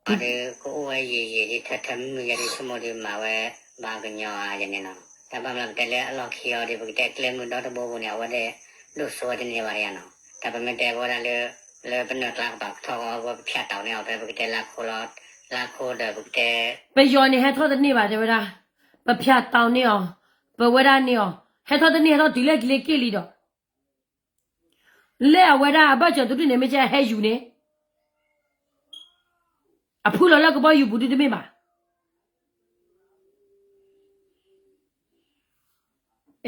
အဒီးကအိၣ်ဝဲယံာ်ယံာ်ဒ် ထၢထၢမုၢ်မုၢ်ယဲဒ်ဆိကမိၣ်ဒ်မၤဝဲ ဘၣ်ကညီဧါယဲန့ၣ်နီၤ. တၢ်ဘၣ်မနုၤပတဲလၢအလီၢ်ခံအီၤဒီး ပကတဲကျဲမုၢ်ဒီတဘိပူၤန့ၣ် အဝဲဒၣ် ဒိၣ်စိဝဲတန့ၢ်ဘၣ်ယဲနီၤ. တၢ်ပမ့ၢ်တဲဝဲဒၣ်လၢ လၢပနၢ်ကျါကပာ်ကထီၣ်အီၤ ပဖၠးတီန့ၢ်အီၤ ဖဲပကတဲလါခိလီၤ, လါခိဒီးပကတဲ ပယီၤန့ၣ်ဟဲထီၣ်တန့ၢ်ဘၣ်တဲဝဲဒၣ်, ပဖၠးတီန့ၢ်အီၤ, ပဝဲဒၣ်န့ၢ်အီၤ, ဟဲထီၣ်တန့ၢ် ဟဲထီၣ်တုၤလၢကျဲက့ၢ်လံဒီး လၢအဝဲဒၣ်အဘၢၣ်စၢၤတဒူၣ်န့ၣ် မ့ၢ်ကဲအဟဲယူၤန့ၣ် အဖုလီၤလၢကဘီယူၤပူၤဒုတမ့ၢ်ဘၣ်.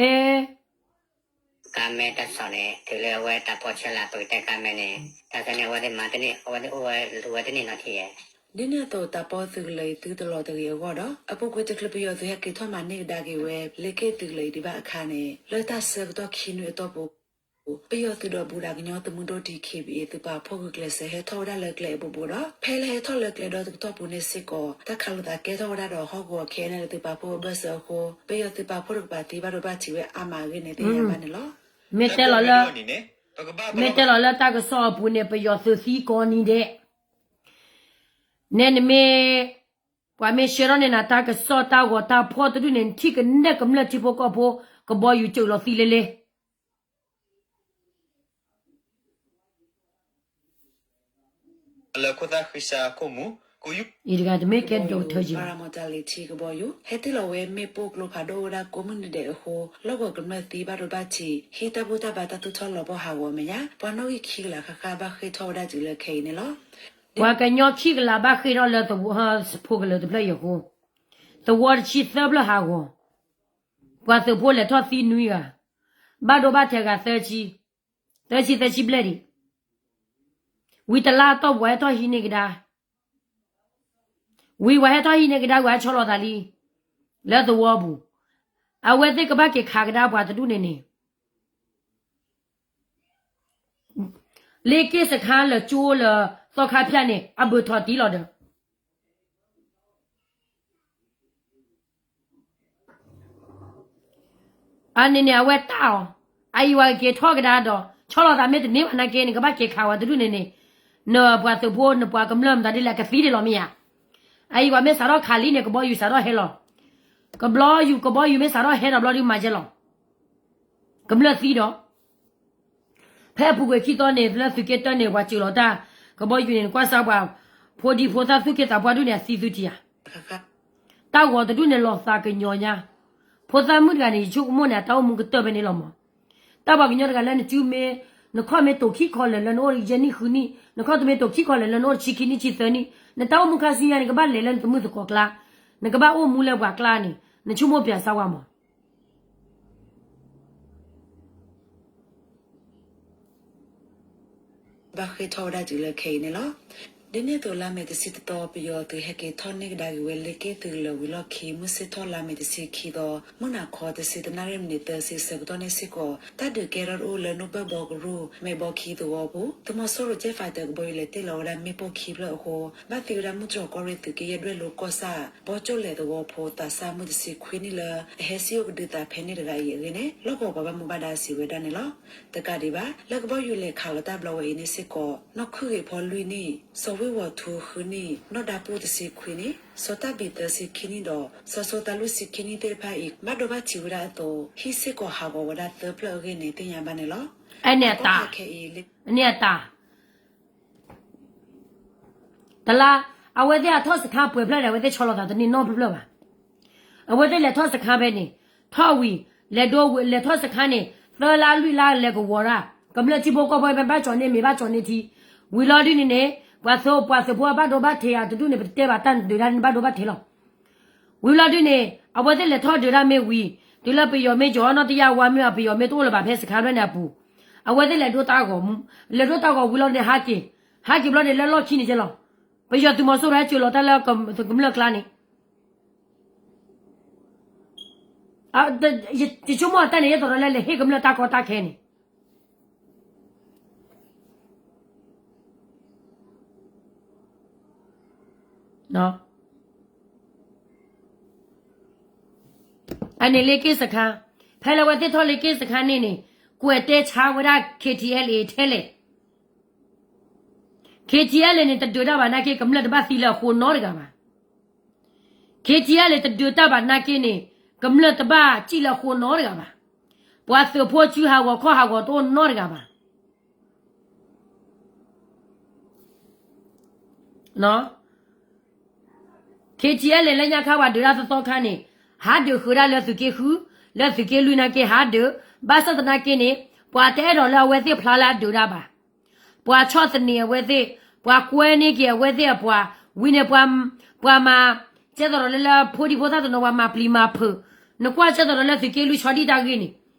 အဲ ကါမဲတၢ်စီၣ်န့ၣ် တုၤလၢအဝဲတၢ်ပီၢ်ဆၢလၢပကတဲကါမဲန့ၣ် တၢ်သ့ၣ်န့ၣ် အဝဲသ့ၣ်မၤတန့ၢ် အဝဲသ့ၣ်အိၣ်ဝဲလူၤဝဲတန့ၢ်နီၢ်ထံယဲ ဒ်န့ၣ်အသိး တၢ်ပီသုးကလၢၤအံၤသုတလီၤတဂ့ၤအဂီၢ်ဒီး အပူၤကွံာ်တချုးပယီၤသုးဟဲက့ၤထီၣ်မၤန့ၢ်ကဒါက့ၤဝဲ လၢက့ၢ်သုးကလၢၤအံၤဒံးဘၣ်အခါန့ၣ် လၢတၢ်ဆၢကတီၢ်ခံနွံအတီၢ်ပူၤ ပယီၤသုးဒီးဘူးဒးကညီသုးမုၢ်ဒိၣ် ဒီး ခ့ဘံၣ်အ့ သုးပာ်ဖှိၣ်ဂုာ်ကျဲးစၢးဟဲထီၣ်ဝဲဒၣ်လၢကျဲအဘိဘိဒီး ဖဲလၢဟဲထီၣ်လၢကျဲဒီတကတီၢ်ပူၤန့ၣ်စ့ၢ်ကီး တၢ်ခးလိာ်သးကဲထီၣ်ဝဲဒၣ်ဒီးဟီၣ်ကဝီၤ ခဲအံၤန့ၣ်လၢသုးပာ်ဖှိၣ်အဘၢၣ်စၢၤအဃိ ပယီၤသုးပာ်ဖှိၣ်တကပၤသံဘၣ်ဒိဘၣ်ထံးဝဲအါမးအဂ့ၢ်န့ၣ် သ့ၣ်ညါဘၣ်န့ၣ်လီၤ. မ့ၢ်တဲလီၤလၢ မ့ၢ်တဲလီၤလၢတၢ်ကစီၣ်အပူၤန့ၣ် ပယီၤသုးသံကိးနံၤဒဲး နဲနမ့ၢ် ပှၤမ့ၢ်ဆှၢထီၣ်န့ၢ်နၤတၢ်ကစီၣ်တၢ်ဂီၤတၢ်ဖီၣ်တဒူၣ်န့ၣ် နထံၣ်ကနဲၣ်ကမျၢၢ်ထံဖိကီၢ်ဖိ ကဘီယူၤစၢၤလီၤသံလဲလဲ လၢခိၣ်သၣ်ဃံစါခိၣ်မူ ယတဂၤတမ့ၢ်ကဲဒိးထၢယံၤဘၣ်. ပၤရၤမီၤတၢ်လံၤထံကဘီယူၤ ဟဲတ့ၢ်လီၤဝဲမ့ၣ်ပိၢ်ကျိဖးဒိၣ်အိၣ်ဝဲဒၣ်ကိးမုၢ်နံၤဒဲးအဃိ လီၢ်ကဝီၤကမျၢၢ်သံဘၣ်ဒိဘၣ်ထံး ဟံးတၢ်ဘူၣ်တၢ်ဘါတၢ်သူၣ်ထီၣ်လီၤပှီၢ်ဟးဂီၤအမဲာ်ညါ ပှၤနီၣ်ဂံၢ်ခံကလးဃၣ်ဃၣ်ဘၣ်ဃ့ၢ်ထီၣ်ဝဲဒၣ်တုၤလၢခဲအံၤန့ၣ်လီၤ. ပှၤကညီခံကလးဘၣ်ဃ့ၢ်ထီၣ်လၢသဝီဖိကလၢာ်တဖျၢၣ်အံၤအဃိ သဝီတဆံသၢဖျၢၣ်ဟးဂီၤ ပှၤသုးဖိလဲၤထီၣ်သံနွံဂၤ ဘၣ်ဒိဘၣ်ထံးဂၤသၢဆံ သၢဆံသၢဆံဘျဲၣ်ဒံး ဝံၤတလါတီၢ်ပှၤဟဲထီၣ်ဟံးန့ၢ်ကဒါ ဝံၤပှၤဟဲထီၣ်ဟံးန့ၢ်ကဒါ ပှၤဟဲဆီလီၤသးလံ လၢသဝီပူၤ အဝဲသ့ၣ်ကဘၣ်က့ၤခးကဒါပှၤတဒူၣ်န့ၣ်န့ၣ် လ့က့ၣ်စခါလၢကၠိလၢသီခါဖၠၣ်န့ၣ် အဘၢၣ်ထီၣ်တံၢ်လီၤဒီး အန့ၣ်န့ၣ် အဝဲတၢ်အီၤ အအံၤပှၤကက့ၤထီၣ်ကဒါဒီး ဆီလီၤသးမ့ၢ်တန့ၢ်ဘၣ်နာ်က့ နကဘၣ်က့ၤခးဝဲတဒူၣ်န့ၣ်န့ၣ် နပှၤသုးဖိ နပှၤကမျၢၢ်မတၤဒ်လဲၣ် ကသံဒံးလီၤမ့ၢ်ဧါ. အအံၤပှၤမ့ၢ်စးထီၣ်ခးလံန့ၣ် ကဘီယူၤစးထီၣ်ဟဲလီၤ. ကဘီယူၤ ကဘီယူၤမ့ၢ်စးထီၣ်ဟဲဒီးဘျီဒုးမၤယဲလီၤ. ကမျၢၢ်သံဒီး ဖဲအပူၤကွံာ်ခံသီန့ၣ် လၢသုးက့တၢၢ်န့ၣ် ပှၤစၢၤလီၤတၢ် ကဘီယူၤန့ၣ် နကွၢ်စၢ်ပှၤ ဖိဒံဖိသၣ်သူၣ်က့သးပှၢ်ဒူၣ်န့ၣ် အသံသုထံၣ်ဧါ. တၢ်ဂီၤတဒူၣ်န့ၣ် လီၤသးကညီၤညါ ဖိသၣ်မုၣ်တဂၤန့ၣ် ယဆိကမိၣ်န့ၣ် အတၢ်အိၣ်မူကတၢၢ်ဖဲန့ၣ်လီၤမး. တၢ်ပှၤကညီတဂၤလၢနစုမ့ၢ် နခီၣ်မ့ၢ်တိာ်ခံခီလၢာ်လၢနအိၣ်ယဲၢ်နံၣ်ဃုနံၣ် နခီၣ်တမ့ၢ်တိာ်ခံခီလၢာ်လၢနအိၣ်တဆံခံနံၣ်ဆံသၢနံၣ် နတၢ်အိၣ်မူခါဆူညါန့ၣ် ကဘၣ်လဲၤလၢနတမုၢ်သကိးကျါ နကဘၣ်အိၣ်မူလၢပှၤကျါန့ၣ် နဆိကမိၣ်ပၠးစၢ်ဝါမး. ဘၣ်ဃ့ၢ်ထီၣ်ဝဲဒၣ်တုၤလၢခဲအံၤန့ၣ်လီၤ. ဒ်န့ၣ်အသိးလါမ့ၤတဆံတသီ ပယီၤသုးဟဲက့ၤထီၣ်န့ၢ်ကဒါက့ၤဝဲလ့က့ၣ်သုးလၢာ်ဝံၤလီၢ်ခံ မုၢ်ဆ့ၣ်ထီၣ်လါမ့ၤတဆံခံသီ မုၢ်နၤခီတဆံတနၣ်ရံၣ်မံးနံးသၢဆံဆၢကတီၢ်န့ၣ်စ့ၢ်ကီး တၢ်ဒုးကဲထီၣ်တအိၣ်လၢနိၣ်ဘၢၣ်ဘီကရူၢ် မဲာ်ဘီခံသဝီပူၤ သုးမီၤစိရိၤ Jet Fighter ကဘီယူၤလဲၤတ့ၢ်လီၤဝဲဒၣ်မ့ၣ်ပိၢ်ခံဖျၢၣ်အဃိ ဘၣ်သံဝဲဒၣ်မုၢ်တြီၢ်ကီၢ်ရ့ၣ်သုးက့ယဲၢ်ဒွဲၣ်လိၤကီၢ်ဆၣ် ဘီကၠိၣ်လဲၤသဝီဖိသးစၢ်မုၢ်တဆံခွံနံၣ်လၢ အဟဲစံၣ်အိၣ်ကဒုးသးဖဲန့ၣ်တဂၤအံၤအဂ့ၢ်န့ၣ် လီၢ်ကဝီၤပှၤဘၣ်မူဘၣ်ဒါစံးဝဲဒၣ်န့ၣ်လီၤ. တကးဒံးဘၣ် လၢကဘီယူၤလဲၤခးလီၤတၢ်ဘျီဝဲအံၤန့ၣ်စ့ၢ်ကီး နီၢ်ခုၣ်ဂ့ၤဖီလွံၢ်နံၣ်, စီၤဝ့ၢ်ဝီၤထူဃုနံၣ်, နီၢ်ဒါပူၣ်တဆံခွံနံၣ်ဒီး စီၤတၢ်ဘံးသၢဆံခံနံၣ်ဒီး စီၤစိသးလွံၢ်ဆံခံနံၣ်သ့ၣ်တဖၣ်အံၤ ဘၣ်ဒိဘၣ်ထံးဝဲဒၣ်အသိး ဟံၣ်စ့ၢ်ကီးဟးဂီၤဝဲဒၣ်သၢဖျၢၣ်အဂ့ၢ်န့ၣ် သ့ၣ်ညါဘၣ်န့ၣ်လီၤ. အန့ၣ်အတၢ်, အန့ၣ်အတၢ် တလါ, အဝဲသ့ၣ်အထီၣ်စခါပှဲၤဖျၢၣ်ဒီး အဝဲသ့ၣ်ဆီလီၤသးတန့ၢ်နီတဖျၢၣ်ဘၣ်. အဝဲသ့ၣ်လဲၤထီၣ်စခါဖဲန့ၣ်, ထီၣ်ဝံၤ, လဲၤဒိဝံၤ, လဲၤထီၣ်စခါန့ၣ် သၢလါလွံၢ်လါလဲၤကဝီၤဒၣ်, ကမျၢၢ်ထံဖိကီၢ်ဖိမ့ၢ်ဘၣ်ကၠီၤန့ၢ် မ့ၢ်ဘၣ်ကၠီၤန့ၢ်ထံ, ဝံၤလီၤဒုန့ၣ်န့ၣ်, ပှၤသုးပှၤသုးဖိအဘၣ်ဒိဘၣ်ထံးအတဒူၣ်န့ၣ် ပတတဲဘၣ်တၢ်နဒုးဒၣ်န့ၣ်ဘၣ်ဒိဘၣ်ထံးလီၤ. ဝံၤလီၤဒုန့ၣ် အဝဲသ့ၣ်လဲၤထီၣ်ဒုးဒၣ်မ့ၢ်ဝံၤ, တုၤလၢပယီၤမ့ၢ်ယီၤနီၢ်တယၢ်ဝါမ့ၢ်အပယီၤမ့ၢ်တအိၣ်လၢၤဘၣ်ဖဲစခါဖျၢၣ်န့ၣ်အပူၤ, အဝဲသ့ၣ်လဲၤဒိတၢ်ဂီၤ, လဲၤဒိတၢ်ဂီၤဝံၤလီၤန့ၣ် ဟးက့ၤ, ဟးက့ၤဘျီန့ၣ် လၢလီၢ်ခံန့ၣ်ကဲလီၤ. ပယီၤသုးမီၤစိရိၤဟဲစၢၤလီၤတၢ်လၢကမျၢၢ်ကျါန့ၣ် ယဆိကမိၣ်အတၢ်န့ၣ် ယသရၣ်လၢလဲၤဟ့ၣ်ကမျၢၢ်တၢ်ကီတၢ်ခဲန့ၣ် အန့ၣ်လ့က့ၣ်စခါ, ဖဲလၢအဝဲသ့ၣ်ထီၣ်လ့က့ၣ်စခါန့ၣ်န့ၣ်, ကွဲးတဲဆါဝဲဒၣ် K T L A ထဲလဲၣ်. K T L A န့ၣ် တဒုးတၢ်ဘၣ်နာ်က့ ကမျၢၢ်တဘၣ်သံလၢအဃိနီတဂၤဘၣ်. K T L A တဒုးတၢ်ဘၣ်နာ်က့န့ၣ်, ကမျၢၢ်တဘၣ်စံၣ်လၢအဃိနီတဂၤဘၣ်. ပှၤသုးဖိစုဟးဂီၤခီၣ်ဟးဂီၤတအိၣ်နီတဂၤဘၣ်. K T L A လၢညါခါပှၤဒုးတၢ်သီသီခါန့ၣ်, ဟးဒုးဃုာ်ဒၣ်လၢသုးက့ဃု, လၢသုးက့လွံၢ်နာ်က့ဟးဒုး, ဘၣ်ဆၣ်သနာ်က့န့ၣ်, ပှၤတအဲၣ်ဒိးလၢအဝဲသ့ၣ်ဖျါလၢအဒုးတၢ်ဘၣ်. ပှၤဆီၣ်သနံးအဝဲသ့ၣ်, ပှၤကွဲန့ၢ်က့ၤအဝဲသ့ၣ်အပှၤ, ဝံၤန့ၣ်, ပှၤမၤ, ကဲသရီးလၢလၢဖိဒံဖိသၣ်တနီၤ ပှၤမၤပျံၤမၤဖုး, နကွၢ်ကဲသရီးလၢသုးက့လွံၢ်ဆီဒံၣ်တၢ်ဂ့ၢ်န့ၣ်,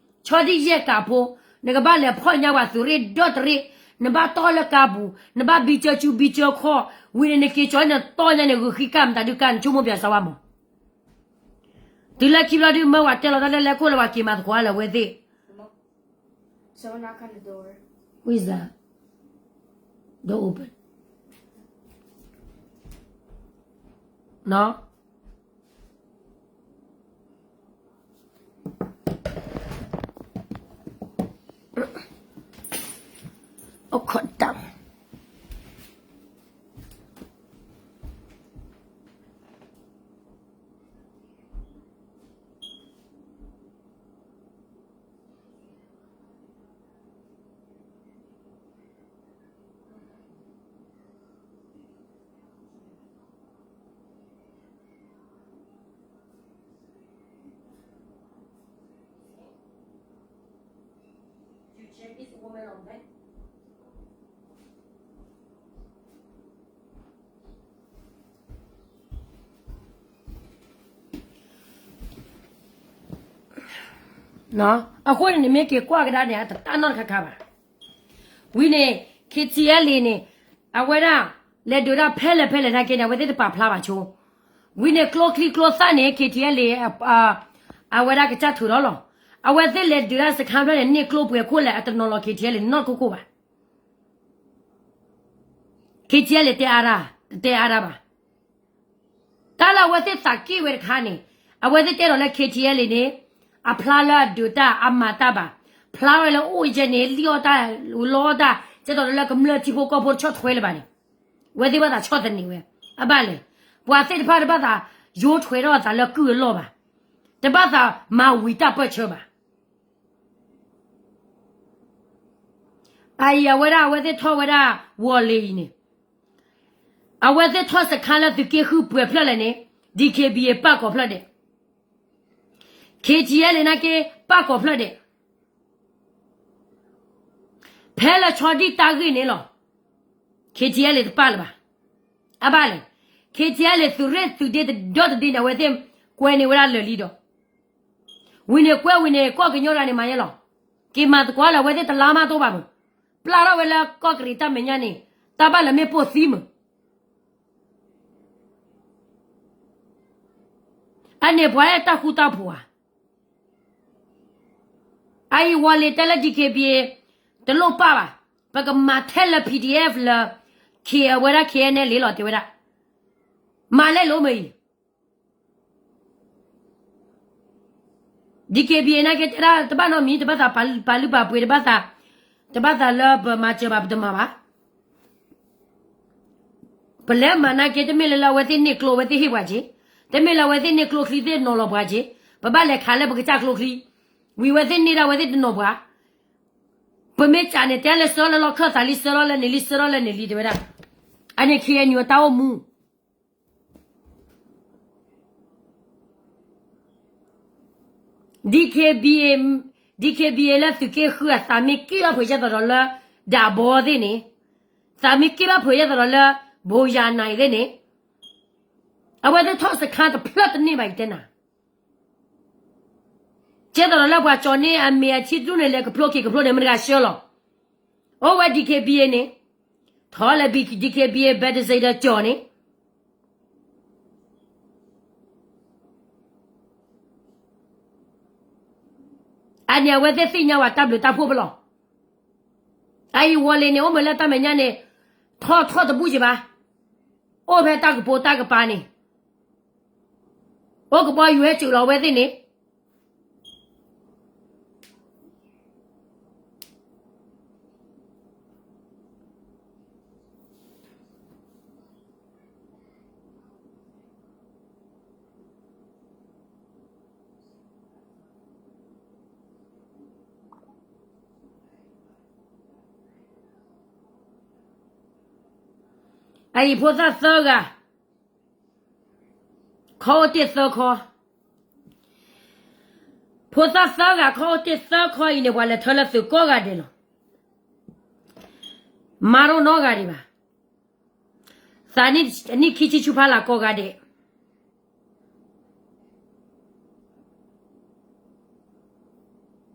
ဆီဒံၣ်ယဲၢ်ကးဖိ, နကဘၣ်လဲၤဖီၣ်ညါပှၤသုးရ့ၣ်ဒီတရ့ၣ်, နဘၣ်တီၢ်လၢကါပူၤ, နဘၣ်ဘံကၢကူဘံကၢခီၣ်, ဝံၤန့ၣ်နက့ၤကၠီၤန့ၣ်တီၢ်ညါန့ၣ် ဂုာ်ဃံကၢ်မတၤဒုးကၢ် နဆိကမိၣ်ပၠးစၢ်ဝါမး. တုၤလၢခံဘျီဒုး မၢဝဲတဲလီၤတၢ်လၢလဲၤခိၣ်လၢပှၤက့ၤမၤသကိးလၢအဝဲသ့ၣ် Who is that? Door open. အခီတံ အဃိန့ၣ် နမ့ၢ်က့ၤကွၢ်ကဒါန့ၣ် အတတၢ်နီတခါခါဘၣ်. ဝံၤန့ၣ် KTLA န့ၣ် အဝဲဒၣ် လဲၤဒုးတၢ်ဖဲလဲၣ်ဖဲလဲၣ်နာ်က့န့ၣ် အဝဲသ့ၣ်တပာ်ဖျါဘၣ်ဆိ. ဝံၤန့ၣ်ကျိချံကျိသၣ်န့ၣ် KTLA အဝဲဒၣ်ကစၢ်ထုးထီၣ်လီၤ. အဝဲသ့ၣ်လဲၤဒုးတၢ်စခါဖျၢၣ်န့ၣ် န့ၢ်ကျိပှဲၤခိၣ်လဲၣ် အတနီၤလီၤ KTLA နီတခိၣ်ခိၣ်ဘၣ်. KTLA တဲအါဒၣ် တတဲအါဒၣ်ဘၣ်. တၢ်လၢအဝဲသ့ၣ်သးက့ၣ်ဝဲတခါန့ၣ် အဝဲသ့ၣ်တဲဒီးလၢ KTLA န့ၣ် အဖျါလၢအဒုးတၢ်အမၤတၢ်ဘၣ်. ဖျါဝဲလၢအိၣ်ယဲန့ၣ် လံၣ်အီၣ်တၢ် လီအီၣ်တၢ် ကဲသိးဒီးလၢကမျၢၢ်ထံဖိကီၢ်ဖိတဆီၣ်ထွဲလၢၤဘၣ်န့ၣ် အဝဲသ့ၣ်ဘၣ်သးဆီၣ်သနံးဝဲ. အဘၣ်လဲၣ် ပှၤသ့ၣ်တဖၣ်တဘၣ်သးယိထွဲထီၣ်အသးလၢကုၢ်အလီၢ်ဘၣ်. တဘၣ်သးမၤဝံၤတၢ်ပၢၢ်ဆၢဘၣ်. အအံၤအဝဲဒၣ် အဝဲသ့ၣ်ထီၣ်ဝဲဒၣ် ဝီၤလ့ၤအံၤန့ၣ် အဝဲသ့ၣ်ထီၣ်စခါလၢသုးက့ဃုပှဲၤဖျၢၣ်လဲၣ်န့ၣ် DKBA ပာ်ကီၤဖျၢၣ်ဒဲး, KTLA နာ်က့ ပာ်ကီၤဖျၢၣ်ဒဲး. ဖဲလၢဆီဒံၣ်တၢ်ဂ့ၢ်န့ၣ်လီၤ. KTLA တပာ်လၢၤဘၣ်. အဘၣ်လဲၣ်, KTLA သုးရ့ၣ်သုးဒ့တဒီတဒ့န့ၣ် အဝဲသ့ၣ်ကွဲန့ၢ်ဝဲဒၣ်လၢာ်လံဒီး ဝံၤန့ၣ်ကွဲဝံၤန့ၣ် ကီၢ်ကညီတဂၤန့ၣ်မၤယဲလီၤ. က့ၤမၤသကိးလၢအဝဲသ့ၣ်တလါမးတအိၣ်ဘၣ်မး, ပျၢ်ထီၣ်ဝဲလၢကီၢ်ကရံးတၢ်မဲာ်ညါန့ၣ် တၢ်ဘၣ်လၢမ့ၣ်ပိၢ်သံမး. အန့ၣ်ပှၤအဲၣ်တၢ်ဃူတၢ်ဖိးဧါ. အအံၤဝီၤလ့ၤတဲလၢ DKBA တလိၣ်ပာ်ဘၣ်, ပကမၤထဲလၢ PDF လၢ K အဝဲဒၣ် KNLA လီၤတဲဝဲဒၣ်, မၤလဲၣ်လိာ်မ့ၢ်အံၤ DKBA နာ်က့တဲဒၣ်တဘၣ်နီတမံၤ, တဘၣ်သးပာ်လုၢ်ပာ်ပှ့ၤ, တဘၣ်သး, တဘၣ်သးလၢပမၤစၢၤဘၣ်ပတမၤဘၣ်. ပလဲၤမၤနာ်က့ တမ့ၢ်လၢလၢအဝဲသ့ၣ်န့ၢ်ကျိအဝဲသ့ၣ်ဟ့ၣ်ပှၤက့ၤ, တမ့ၢ်လၢအဝဲသ့ၣ်န့ၢ်ကျိချံသ့ၣ်နီၤလီၤပှၤက့ၤ, ပဘၣ်လဲၤခးလၢပကစၢ်ကျိချံ, ဝံၤအဝဲသ့ၣ်န့ၢ်ဒၣ်အဝဲသ့ၣ်တနီၤပှၤ, ပမ့ၢ်စံးန့ၣ် တဲလၢဆှၢလၢလီၢ်ခၢၣ်သးလံ, ဆှၢလီၤလၢန့ၣ်လံ, ဆှၢလီၤလၢန့ၣ်လံ တဲဝဲဒၣ်. အန့ၣ် KNU အတၢ်အိၣ်မူ DKBA, DKBA လၢသုးက့ဃုအသးမ့ၢ်က့ၣ်ဘၣ်ဖုးယဲၢ်သီးဒီးလၢ ဒၣ်ဘီသ့ၣ်န့ၣ်, သးမ့ၢ်က့ၣ်ဘၣ်ဖုးယဲၢ်သီးဒီးလၢ ဘိယၤနၤအံၤသ့ၣ်န့ၣ်, အဝဲသ့ၣ်ထီၣ်စခါတဖျၢၣ်တန့ၢ်ဘၣ်အံၤတဲနၤ. ကဲသိးဒီးလၢပှၤကၠီၤန့ၢ်အမ့ၢ်အထံဒူၣ်န့ၣ် လဲၤကဖျိက့ၤကဖျိန့ၣ် မတၤဂၤဆှၢလီၤ. အိၣ်ဝဲ DKBA န့ၣ်, ထီၣ်လၢ DKBA ဘဲတစ့ဒီးကၠီၤန့ၣ် အန့ၣ်အဝဲသ့ၣ်သ့ၣ်ညါဝဲတၢ်ဘျုးတၢ်ဖှိၣ်ပလီၢ်. အအံၤဝီၤလ့ၤန့ၣ် အိၣ်မ့ၢ်လၢတၢ်မဲာ်ညါန့ၣ်, ထီၣ်ထီၣ်တဘူၣ်က့ၤဘၣ်, အိၣ်ဖဲတၢ်ကပိာ်တၢ်ကပၤန့ၣ်, အိၣ်ကဘီယူၤဟဲစၢၤလီၤအဝဲသ့ၣ်န့ၣ် အအံၤဖိသၣ်သၢဂၤ, ခီအိၣ်တ့ၢ်သၢခီ, ဖိသၣ်သၢဂၤ ခီအိၣ်တ့ၢ်သၢခီအံၤန့ၣ် ပှၤလဲၤထၢလၢသုးကိးဂၤဒဲးလီၤ. မၤတအိၣ်နီတဂၤဒံးဘၣ်. သးနံၣ်ခံဆံဆူဖးလၢ်ကိးဂၤဒဲး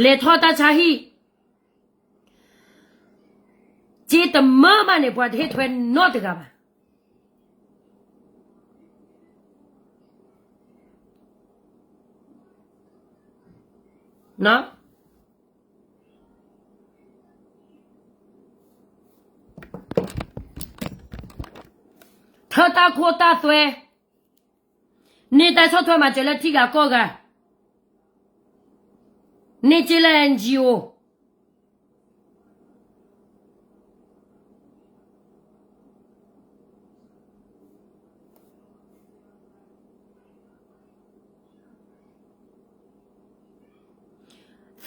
လဲၤထီၣ်တၢ်ဆါဟံၣ်, စ့တမၢဘၣ်န့ၣ် ပှၤတဟ့ၣ်ထွဲနီတဂၤဘၣ်. ထၢတၢ်ခိတၢ်သွဲ, န့ၢ်တၢ်ဆီၣ်ထွဲမၤစၢၤလၢထံဂၤကီၢ်ဂၤ, န့ၢ်စ့လၢ NGO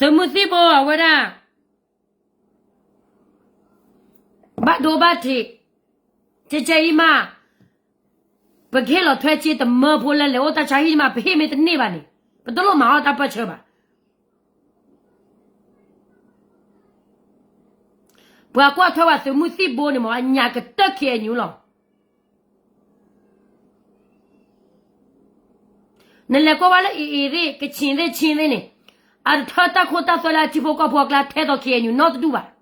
သုးမုၢ်သံၣ်ဘိအဝဲဒၣ် ဘၣ်ဒိဘၣ်ထံး, ကဲကဲအံၤမး, ပကဟ့ၣ်လီၤထွဲစ့တမၢဖိလၢလဲၤအိၣ်တၢ်ဆါဟံၣ်မး, ပဟ့ၣ်မ့ၢ်တန့ၢ်ဘၣ်န့ၣ် ပတလိၣ်မၤအီၣ်တၢ်ပၢၢ်ဆၢဘၣ်. ပှၤကွၢ်ထွဲဝဲသုးမုၢ်သံၣ်ဘိန့ၣ်မး အညၣ်ကတၢၢ် KNU လီၤ. နလဲၤကွၢ်ဝဲလၢ AA သ့ၣ် ကချင်သ့ၣ် ချင်းသ့ၣ်န့ၣ်, အတထၢတၢ်ခိတၢ်သွဲလၢအထံဖိကီၢ်ဖိအကျါထဲသိး ခ့ၣ်အဲၣ်ယူၣ် နီတဒူၣ်ဘၣ်.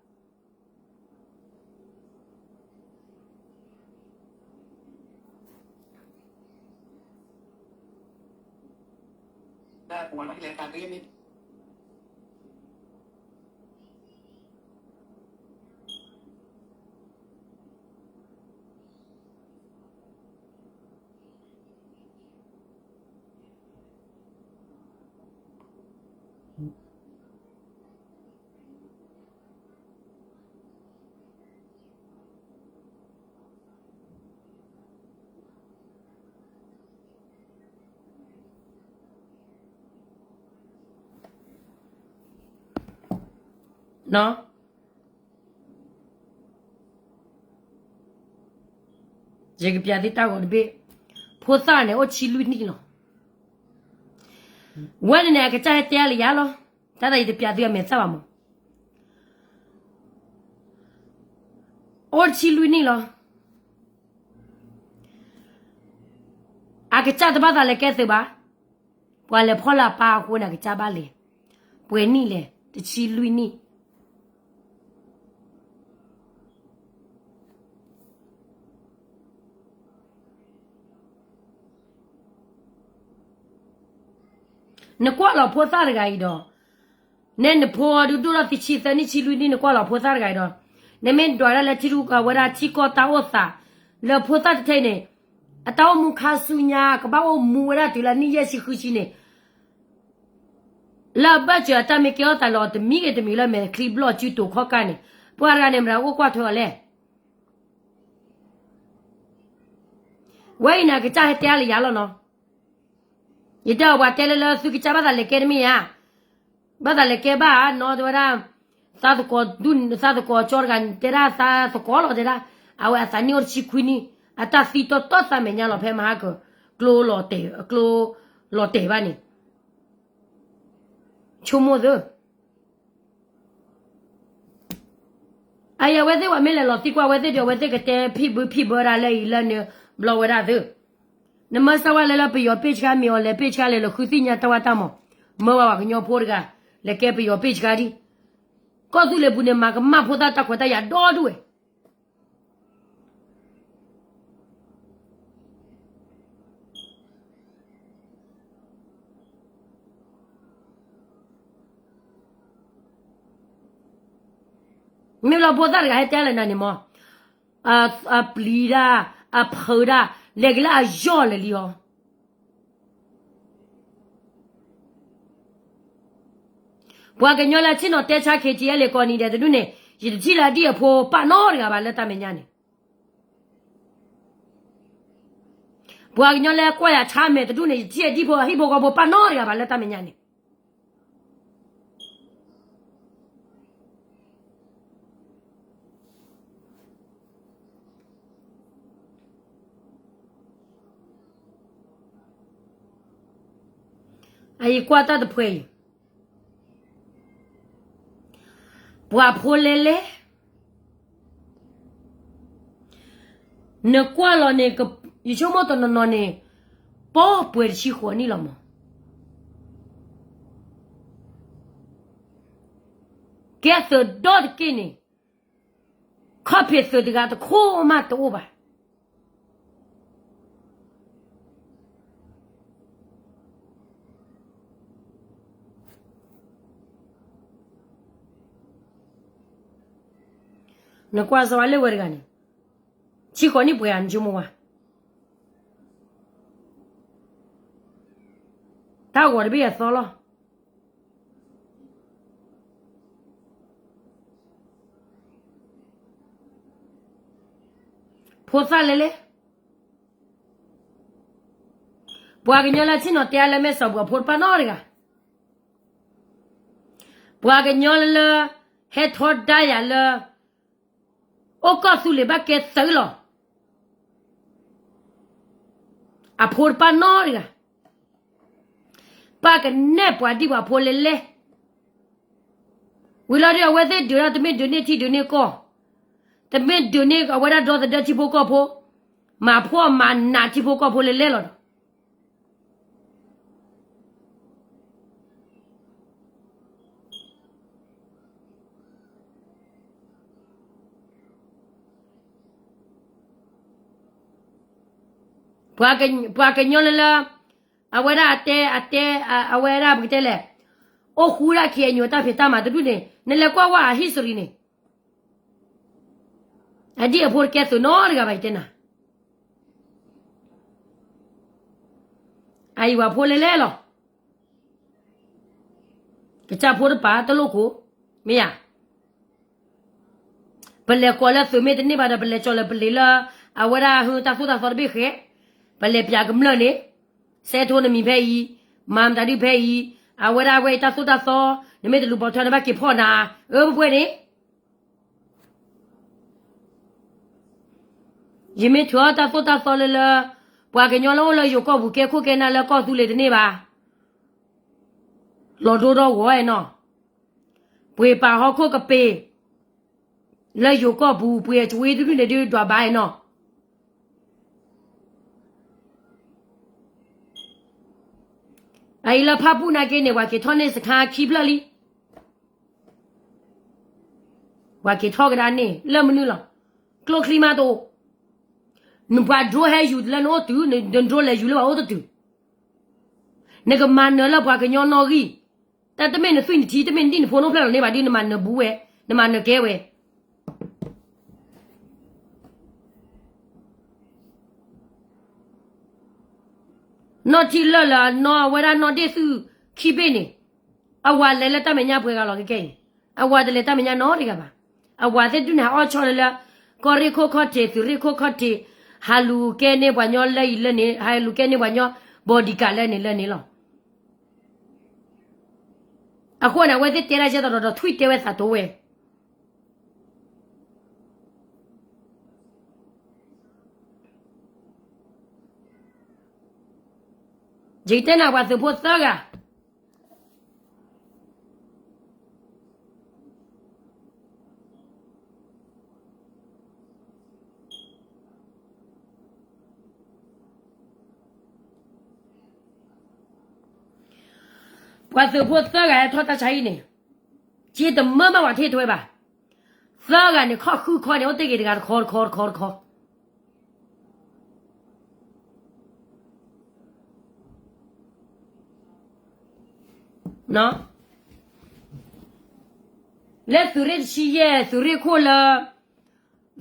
ယကပျးသုတၢ်ဂီၤတဘ့ၣ်, ဖိသၣ်န့ၣ်အိၣ်ဆံလွံၢ်နံၣ်လီၤ. ဝဲန့ၣ်န့ၣ် အကစၢ်ဟဲတဲလၢယၤလီၤ. တၢ်သးယတပျးသုအမဲာ်သၣ်ဘၣ်မး, အိၣ်ဆံလွံၢ်နံၣ်လီၤ. အကစၢ်တဘၣ်သးလဲၤကဲသုးဘၣ်. ပှၤလဲၤဖီၣ်လၢအပၢ်အဃိန့ၣ် အကစၢ်ဘၣ်လဲၤ, ပှဲၤနံၣ်လဲၣ်, တဆံလွံၢ်နံၣ်. နကွၢ်လီၤဖိသၣ်တဂၤအံၤဒီး, နဲနဖိဒုးဒိၣ်ထီၣ်သံဆံသၢနံၣ်ဆံလွံၢ်နံၣ် နကွၢ်လီၤဖိသၣ်တဂၤအံၤဒီး, နမ့ၢ်ဒွးဒၣ်လၢထံရူၢ်ကီၢ်ဝဲဒၣ်ထံကီၢ်တၢ်အိၣ်သး, လၢဖိသၣ်တထဲအံၤန့ၣ်, အတၢ်အိၣ်မူခါဆူညါ ကဘၣ်အိၣ်မူဝဲဒၣ်တုၤလၢနံၣ်ယဲၢ်ဆံဃုဆံန့ၣ် လၢအဘၢၣ်စၢၤအတၢ်မ့ၢ်ကဲထီၣ်သးလီၤတမံၤဂ့ၤတမံၤလၢမဲာ်ချံဘျီၣ်စုတိၤခီၣ်ကၢ်န့ၣ်, ပှၤတဂၤန့ၣ် မတၤအိၣ်ကွၢ်ထွဲအီၤလဲၣ်. ဝဲအံၤန့ၣ် အကစၢ်ဟဲတဲအါလၢယၤလီၤနီၤ. ယတဲအီၤပှၤတဲလၢလၢသုကစၢ်ဘၣ်သးလဲၤကဲတမ့ၢ်ဧါ, ဘၣ်သးလဲၤကဲဘၣ်ဧါနီၤ တဲဝဲဒၣ်, သးသကိးဒူၣ် သးသကိးကၠီတဂၤတဲဒၣ်သးသကိးလီၤတဲဒၣ်, အဝဲအသးနံၣ်အိၣ်တဆံခွံနံၣ်, အတၢ်သံတီတီသးမဲာ်ညါလီၤဖဲမဟါကၢၤ, ကျိလီၤတဲာ်, ကျိလီၤတဲာ်ဘၣ်န့ၣ်, ဆိကမိၣ်သု အအံၤအဝဲသ့ၣ်ပှၤမ့ၢ်လဲၤလီၤသံကွၢ်ဝဲသ့ၣ်ဒီး အဝဲသ့ၣ်ကတဲဖံၣ်ဘုဖံၣ်ဘၢဒၣ်လၢအံၤလၢန့ၣ်ဘျီဝဲဒၣ်သု, နမၢစၢ်ဝဲလၢလၢပယီၤပ့ၢ်ဆှါ မ့ၢ်အီၤလဲၤပ့ၢ်ဆှါလဲၤလီၤဃုသ့ၣ်ညါတၢ်ဝၢ်တၢ်မီၤ, မၢဝဲပှၤကညီဖိတဂၤ, လဲၤကဲပယီၤပ့ၢ်ဆှါဒံး, ကီၢ်သူလ့ၤပူၤန့ၣ် မၤကမၣ်ဖိသၣ်တၢ်ခွဲးတၢ်ယာ်ဒီဒူၣ်ဝဲ မ့ၢ်လီၤဖိသၣ်တဂၤဟဲတဲလၢနၤန့ၣ်မး, အပျံၤဒၣ်, အဖုးဒၣ်, လဲၤက့ၤလၢအယီၢ်လၢာ်လံအီၤ ပှၤကညီလၢဆ့ၣ်နီၤတဲဆါ ခ့ၣ်ထံၣ်အဲလ့ၣ် ကိးနံၤဒဲးတဒူၣ်န့ၣ်, ယတထံၣ်လၢအဒံၣ်အဖိပာ်နီတဂၤဘၣ်လၢတၢ်မဲာ်ညါန့ၣ်, ပှၤကညီလၢကွၢ်ယၤဆါမဲာ်တဒူၣ်န့ၣ် ယတထံၣ်အဒံၣ်ဖိအဟံၣ်ဖိဃီဖိပာ်နီတဂၤဘၣ်လၢတၢ်မဲာ်ညါန့ၣ် အံၤကွၢ်တၢ်တဖှဲအံၤ, ပှၤဖိလဲလဲ, နကွၢ်လီၤန့ၣ်, ယဆိကမိၣ်တနီၤနီၤန့ၣ်, ပှဲၤတဆံဃိးနံၣ်လီၤမး, ကဲသုးဒီတက့ၢ်န့ၣ်, ခီၣ်ဖံးသုးတဂၤတခိၣ်မးတအိၣ်ဘၣ်. နကွၢ်စီၤဝါလၢဝဲတဂၤန့ၣ်, ဆံဃိးနံၣ်ပှဲၤဧါ နဆိကမိၣ်ဝဲ, တၢ်ဂီၤတဘ့ၣ်အသီလီၤ. ဖိသၣ်လဲလဲ, ပှၤကညီလၢဆ့ၣ်နီၤတဲအါလၢမဲာ်စီၤပူၤအဖိတပာ်နီတဂၤ, ပှၤကညီလၢ, ဟဲထီဒါယၤလၢ, အိၣ်ကီၢ်သူလ့ၤဘၣ်ကဲသုးလီၤ. အဖိတပာ်နီတဂၤ, ပာ်ကနဲၣ်ပှၤဒံၣ်ပှၤဖိလဲလဲ, ဝံၤလီၤဒီးအဝဲသ့ၣ်ဒုးဒၣ်တမ့ၢ်ဒုးန့ၢ်ထံဒုးန့ၢ်ကီၢ်, တမ့ၢ်ဒုးန့ၢ်အဝဲဒၣ်ဒီသဒၢထံဖိကီၢ်ဖိ, မၤဖှီၣ်မၤနးထံဖိကီၢ်ဖိလဲလဲလီၤဒီး ပှၤကညီလၢဆ့ၣ်နီၤတဲအါလၢမဲာ်စီၤပူၤအဖိတပာ်နီတဂၤ, ပှၤကညီလၢလၢ အဝဲဒၣ်အတဲ အတဲ အဝဲဒၣ်ပကတဲလဲၣ်, အိၣ်ဃူဒၣ် ခ့ၣ်အဲၣ်ယူၣ် အတၢ်ဖံးတၢ်မၤတဒူၣ်န့ၣ် နလဲၤကွၢ်ဝဲအ history န့ၣ် အဒံၣ်အဖိတကဲသုးနီတဂၤဘၣ် ယတဲနၤ, အအံၤဝဲဖိလဲၣ်လဲၣ်လီၤ. ကစၢ်ဖိတပာ်တလိၣ်ကိး, မ့ၢ်ဧါ. ပလဲၤကိးလၢသုးမ့ၢ်တန့ၢ်ဘၣ်ဒီး ပလဲၤကၠီၤလၢပလံၤလၢ အဝဲဒၣ်ဟုတၢ်သိၣ်တၢ်သီတဘ့ၣ်ဃဲ, ပလဲၤပၠးကမျၢၢ်န့ၣ်, ဆဲးထိနမံၤဖဲအံၤ, မၤမတၤဒုဖဲအံၤ, အဝဲဒၣ်ဝဲအံၤတၢ်သိၣ်တၢ်သီ, နမ့ၢ်တလူၤပိာ်ထွဲနဘၣ်က့ၤဖီၣ်နၤ, အၢပှဲၤန့ၣ် ယမ့ၢ်ထုးအီၣ်တၢ်သိၣ်တၢ်သီလၢလၢ ပှၤကညီလၢအိၣ်လၢယိၤကီၢ်ပူၤ ကဲခိၣ်ကဲနၢ်လၢကီၢ်သူလ့ၤတန့ၢ်ဘၣ်, လီၤဒိဒီဂီၤအဲၣ်နီၤ, ပှ့ၤပာ်ဟီၣ်ခိၣ်ကပ့ၤ လၢယိၤကီၢ်ပူၤ ပှ့ၤအစဝ့တဒူၣ်န့ၣ်ဒုးဒွးဘၣ်အဲၣ်နီၤ. အအံၤလၢဖၣ်ပူၣ်နာ်က့န့ၣ် ပှၤက့ၤထီၣ်န့ၢ်စခါခံဖျၢၣ်လံ. ပှၤက့ၤထီၣ်ကဒါန့ၣ် လၢမနုၤလီၤ. ကျိချံမးတအိၣ်, နပှၤ drone ဟဲယူၤလၢနအိၣ်တုၤ, န drone လဲၤယူၤလၢပှၤအိၣ်တတုၤ, နကမၤနၢၤလၢပှၤကညီနီၣ်ဂံၢ်, တၢ်တမ့ၢ်နသွံၣ်နထံ တမ့ၢ်နဒံၣ်နဖိနီၣ်ဖျၢၣ်လီၤန့ၢ်ဘၣ်ဒုး နမၤနၢၤဘူးဝဲ, နမၤနၢၤကဲဝဲ နီၢ်ထံလၢၢ်လၢအနီၢ်အဝဲဒၣ်နီၢ်ဒ့ၣ်သုခံဘ့ၣ်န့ၣ်, အဝၤလဲၤလၢတၢ်မဲာ်ညါပှဲၤဂၤလီၤကကဲအံၤ, အဝၤတလဲၤတၢ်မဲာ်ညါနီတဂၤဘၣ်. အဝၤသ့ၣ်ဒုးန့ၣ် ဟးအီၣ်ဆီလၢလၢ ကီၢ်ရ့ၣ်ခိၣ်ခီၣ်ထံး သုးရ့ၣ်ခိၣ်ခီၣ်ထံး, ဟးလူၤကဲန့ၢ်ပှၤညီလၢအံၤလၢန့ၣ်, ဟးလူၤကဲန့ၢ်ပှၤညီ bodyguard လၢန့ၣ်လၢန့ၣ်လီၤ. အဃိန့ၣ် အဝဲသ့ၣ်တဲဒၣ်ကဲသိးဒီး ထွံၣ်တဲဝဲသးတိၤဝဲ ယကတဲနၤပှၤသုးဖိသၢဂၤ, ပှၤသုးဖိသၢဂၤဟဲထီၣ်တၢ်ဆါဟံၣ်န့ၣ်, က့တမၢဘၣ်ပှၤထံၣ်ထွဲဘၣ်. သၢဂၤန့ၣ် ခီၣ်ဃုခီန့ၣ် အိၣ်တ့ၢ်က့ၤတဂၤတခီတခီတခီတခီ လၢသုးရ့ၣ်တဆံယဲၢ် သုးရ့ၣ်ခိၣ်လၢ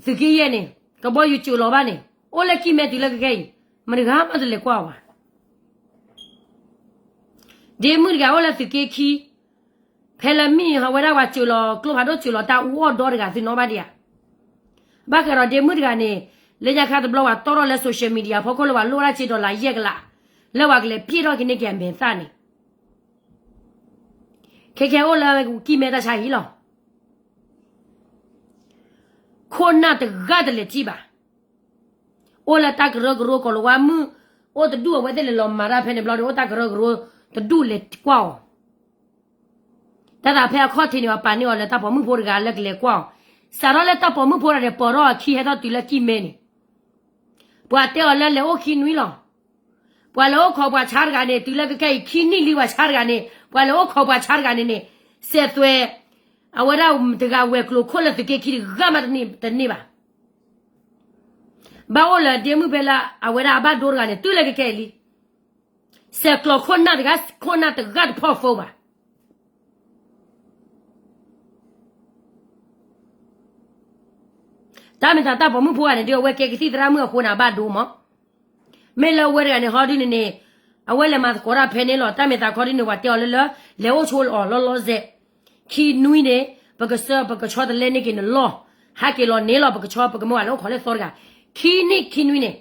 သုးက့ယဲၢ်န့ၣ် ကဘီယူၤစၢၤလီၤဘၣ်န့ၣ် အိၣ်လၢကံၢ်မဲတုၤလၢကကဲအံၤ မတၤတဂၤမးတလဲၤကွၢ်အီၤဘၣ်. ဒ့မုၣ်တဂၤအိၣ်လၢသုးက့ခံ ဖဲလၢမ့ၢ်ဟီဝဲဒၣ်ပှၤစၢၤလီၤ ကျိဖးဒိၣ်စၢၤလီၤတၢ်အူအီၣ်ဒီတဂၤသုနီၣ်ဘၣ်ဒံးဧါ. ဘၣ်ဃးဒီးဒ့မုၣ်တဂၤန့ၣ် လၢညါခါတဘျီပှၤတီၣ်ထီၣ်လၢ social media ဖီခိၣ်လၢပှၤလိၣ်ဒၣ်စ့ဒီလးယဲၢ်ကလး လၢပှၤကလဲၤပျ့ၢ်ထီၣ်က့ၤန့ၢ်က့ၤအမဲာ်သၣ်န့ၣ် ခဲခဲအိၣ်လၢကံၢ်မဲတၢ်ဆါဟံၣ်လီၤ. ခိၣ်နၢ်တဂၤတလဲၤထံၣ်ဘၣ်. အိၣ်လၢတၢ်ကရၢကရိ ကီၤလၤဝါမုၣ် အိၣ်တဒူၣ်အဝဲသ့ၣ်လဲၤလီၤမၤတၢ်ဖဲန့ၣ်ဘျီဒီး အိၣ်တၢ်ကရၢကရိတဒူၣ်လဲၤကွၢ်အီၤ တၢ်သးဖဲအခီၣ်ထံးန့ၣ် ပှၤပာ်န့ၢ်အီၤလၢတၢ်ပိာ်မုၣ်ဖိတဂၤလၢကလဲၤကွၢ်အီၤ, စးထီၣ်လၢတၢ်ပိာ်မုၣ်ဖိတဂၤန့ၣ် ပၢၤထီၣ်အခံဟဲထီၣ်တုၤလၢကံၢ်မဲန့ၣ်, ပှၤတဲအီၤလၢလဲၤအိၣ်ခံနွံလီၤ. ပှၤလဲၤအိၣ်ခိးပှၤဆါတဂၤန့ၣ် တုၤလၢကကဲအံၤခံနံၣ်လံပှၤဆါတဂၤန့ၣ် ပှၤလဲၤအိၣ်ခိးပှၤဆါတဂၤန့ၣ်န့ၣ်, စဲးသွဲၣ် အဝဲဒၣ်တဂၤဝဲၤကျိၤခိၣ်လၢသုးက့ခံတဂၤမးတန့ၢ်ဘၣ်. ဘၣ်အိၣ်လၢဒ့မုၣ်ဖဲလၢအဝဲဒၣ်အဘၣ်ဒိတဂၤန့ၣ် တုၤလၢကကဲအံၤလံ. စဲးကျိးခိၣ်နၢ်တဂၤ ခိၣ်နၢ်တဂၤတဖီၣ် phone ဘၣ်. တၢ်မ့ၢ်သးတၢ်ပိာ်မုၣ်ဖိဂၤန့ၣ် ဒ်အဝဲကဲကသံၣ်သရၣ်မုၣ်အဃိန့ၣ် အဘၣ်ဒိမး, မ့ၢ်လၢအဝဲတဂၤန့ၣ် ဟီဒုန့ၣ်န့ၣ် အဝဲလဲၤမၤသကိးတၢ်ဖဲန့ၣ်လီၤ. တၢ်မ့ၢ်သးခီဒုန့ၣ် ပှၤတဲအီၤလၢလၢ လဲၤအိၣ်ဆိအီၤလီၤလီၤဆဲး, ခံနွံန့ၣ် ပကဆှၢပကဆီတလဲန့ၢ်က့ၤနလီၢ်, ဟဲက့ၤလီၤန့ၣ်လီၤ ပကဆီ ပကမၢဝဲလဲၤအိၣ်ခိးလၢသီတဂၤ, ခံနံၣ်ခံနွံန့ၣ်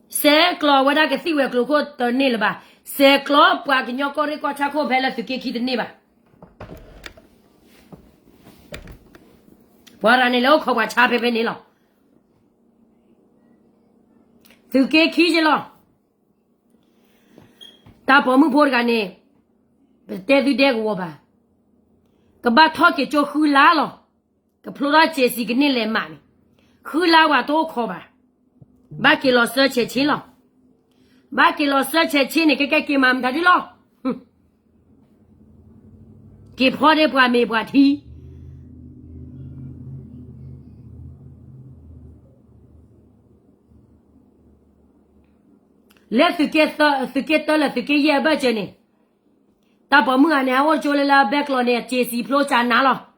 စဲးကျိးဝဲဒၣ်ကသံၣ်ဝဲၤကျိၤခိၣ်တန့ၢ်လၢၤဘၣ်, စဲးကျိးပှၤကညီကီၢ်ရ့ၣ်ကီၢ်ဆၣ်ခိၣ်ဖဲလၢသုးက့ခံတန့ၢ်ဘၣ်. ပှၤတဂၤန့ၣ် လဲၤအိၣ်ခိးပှၤဆါဖဲဖဲန့ၣ်လီၤ. သုးက့ခံက့လီၤ. တၢ်ပိာ်မုၣ်ဖိတဂၤန့ၣ် ပတဲသုဒဲကဝီၤဘၣ်, ကဘၣ်ထီၣ်က့ၤကၠိဃုလါလီၤ. ကဖျိထီၣ်စဲးစံးကန့ၢ်လဲၤမးန့ၣ်, ဃုလါဝဲတအိၣ်ခိးဘၣ်. ဘၣ်က့ၤလီၤစၢဆဲးဆ့လီၤ. ဘၣ်က့ၤလီၤစၢဆဲးဆ့န့ၣ် ကဲကဲက့ၤမၤမတၤဒ်လီၤ. က့ၤဖီဒ့ပှၤမ့ၤပှၤထံ. လၢသုးက့သၢ, သုးက့တၢလၢသုးက့ယဲၢ်အဘၢၣ်စၢၤန့ၣ်, တၢ်ပိာ်မုၣ်ဂၤန့ၣ် ဟဲအိၣ်ကၠိလၢလၢဘဲကျိၤန့ၣ် စ့စံဖျိကနါလီၤ.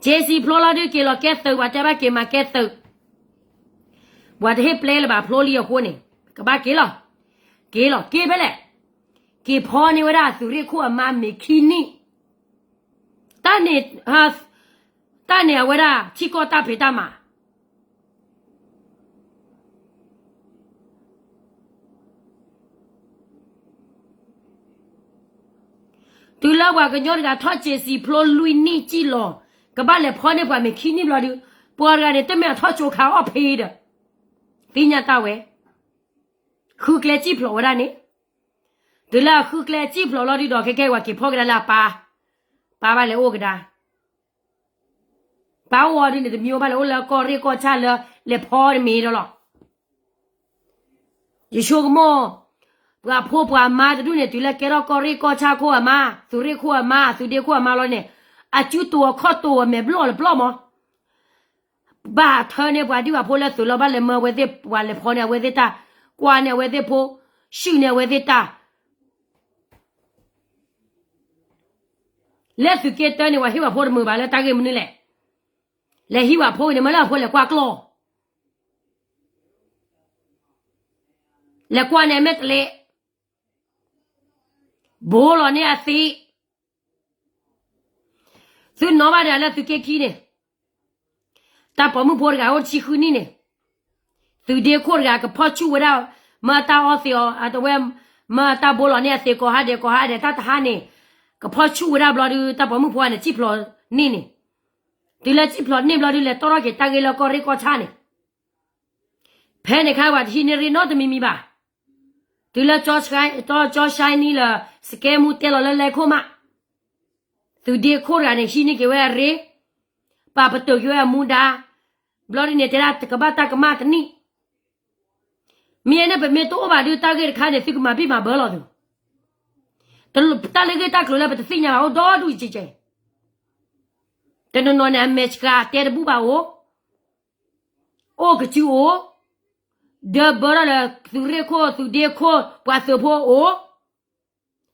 စ့စံဖျိလီၤဒုးက့ၤလီၤကဲသုး, ပှၤတဲဘၣ်က့ၤမၤကဲသုး, ပှၤတဟ့ၣ်ပျဲလၢၤဘၣ်ဖျိလံအဃိန့ၣ်, ကဘၣ်က့ၤလီၤ. က့ၤလီၤ, က့ၤဖဲလဲၣ်, က့ၤဖီန့ၢ်ဝဲဒၣ်သုးရ့ၣ်ခိၣ်အမါမ့ၤခံနံၣ်, တၢ်န့ၣ်, တၢ်န့ၣ်အဝဲဒၣ်ထံကီၢ်တၢ်ဖံးတၢ်မၤ တုၤလၢပှၤကညီတဂၤထီၣ်စ့စံဖျိလွံၢ်နံၣ်စံၣ်လီၤ, ကဘၣ်လဲၤဖီန့ၢ်ပှၤမ့ၤခံနံၣ်ဘျီဒုး, ပှၤတဂၤန့ၣ် တမ့ၢ်အထီၣ်ကၠိခါအီၣ်ဖ့ဒီး, သ့ၣ်ညါတၢ်ဝဲ, ဃုကျဲစံၣ်ဖျိးဝဲဒၣ်န့ၣ်, တုၤလၢအဃုကျဲစံၣ်ဖျိးလီၤဒုးဒီး ခဲကဲပှၤက့ၤဖီကဒါလၢအပၢ်, ပၢ်ဘၣ်လဲၤအိၣ်ကဒါ ပၢ်အိၣ်အီၤဒုးန့ၣ် တမံၤအိၣ်ဘၣ်လဲၤအိၣ်လၢကီၢ်ရ့ၣ်ကီၢ်ဆၣ်လၢလဲၤဖီန့ၣ်မ့ၢ်ဒီးလီၤ. ယဆိကမိၣ်, ပှၤဖိပှၤမါတဒူၣ်န့ၣ် တုၤလၢကဲထီၣ်ကီၢ်ရ့ၣ်ကီၢ်ဆၣ်ခိၣ်အမါ, သုးရ့ၣ်ခိၣ်အမါ, သုးဒ့ခိၣ်အမါလီၤန့ၣ်, အစုတိၤအခီၣ်တိၤအမဲာ်ဘျီၣ်လၢဘျီၣ်မး, ဘၣ်ထၢန့ၢ်ပှၤဒံၣ်ပှၤဖိလၢသုးလီၤ ဘၣ်လဲၤမၢဝဲသ့ၣ်ပှၤလဲၤဖီန့ၢ်အဝဲသ့ၣ်တၢ်, ကွၢ်န့ၢ်အဝဲသ့ၣ်ဖိ, ဆှုၣ်န့ၢ်အဝဲသ့ၣ်တၢ် လၢသုးက့တၢန့ၣ် ပှၤဟ့ၣ်ပှၤဖိတမုာ်ဘၣ်လၢတၢ်ဂ့ၢ်မနုၤလဲၣ်. လဲၤဟံးပှၤဖိန့ၣ် မ့ၢ်လၢအဖိလဲၤကွၢ်ကျီၢ်, လဲၤကွၢ်န့ၢ်အမဲာ်တလဲး, ဘိလီၤန့ၢ်အသံး, သုနီၣ်ဘၣ်ဒၣ်လၢသုးက့ခံန့ၣ်, တၢ်ပိာ်မုၣ်ဖိတဂၤအိၣ်တဆံဃုနံၣ်န့ၣ်, သုးဒ့ခိၣ်တဂၤကဖီၣ်ဆူၣ်ဝဲဒၣ်, မၢတၢ်အီသံးအီၤ, အဝဲ, မၢတၢ်ဘိလီၤန့ၢ်အသံးကိးဟါဒဲးကိးဟါဒဲး တၢ်တဟါန့ၣ်, ကဖီၣ်ဆူၣ်ဝဲဒၣ်ဘျီဒုး တၢ်ပိာ်မုၣ်ဖိန့ၣ် စံၣ်ဖျိးန့ၢ်န့ၣ်, တုၤလၢစံၣ်ဖျိးန့ၢ်ဘျီဒုး လဲၤတီၣ်ထီၣ်က့ၤတၢ်ဂ့ၢ်လၢကီၢ်ရ့ၣ်ကီၢ်ဆၣ်န့ၣ်, ဖဲန့ၣ်ခါပှၤတဟံးန့ၢ်ရ့နီတမံၤမံၤဘၣ်, တုၤလၢကၠီဆှါနံလၢ စကဲမူတဲလီၤလၢလဲၤခိၣ်မး, သုးဒ့ခိၣ်တဂၤန့ၣ် ဟံးန့ၢ်က့ၤဝဲအရ့, ပာ်ပတုာ်က့ၤဝဲအမူဒါ, ဘျီဒုးန့ၣ် တဲဒၣ်တကဘၣ်တၢ်ကမၣ်တနံၣ်, မ့ၢ်န့ၣ် ပမ့ၢ်တအိၣ်ဘၣ်ဒုးတၢ်ဂ့ၢ်တခါန့ၣ် သုကမၤဘံၣ်မၤဘၢလီၤသုး, တၢ်လၢဂ့ၢ်တၢ်ကျိၤလၢပတသ့ၣ်ညါဘၣ်အိၣ်ဒီဒူၣ်ကဲကဲ, တနီၤနီၤန့ၣ် အမဲာ်ဆှးတဲတဘူၣ်ဘၣ်အိၣ်, အိၣ်ကစုအိၣ်, ဒၢဘၢထီၣ်လၢသုးရ့ၣ်ခိၣ် သုးဒ့ခိၣ် ပှၤသုးဖိအိၣ်,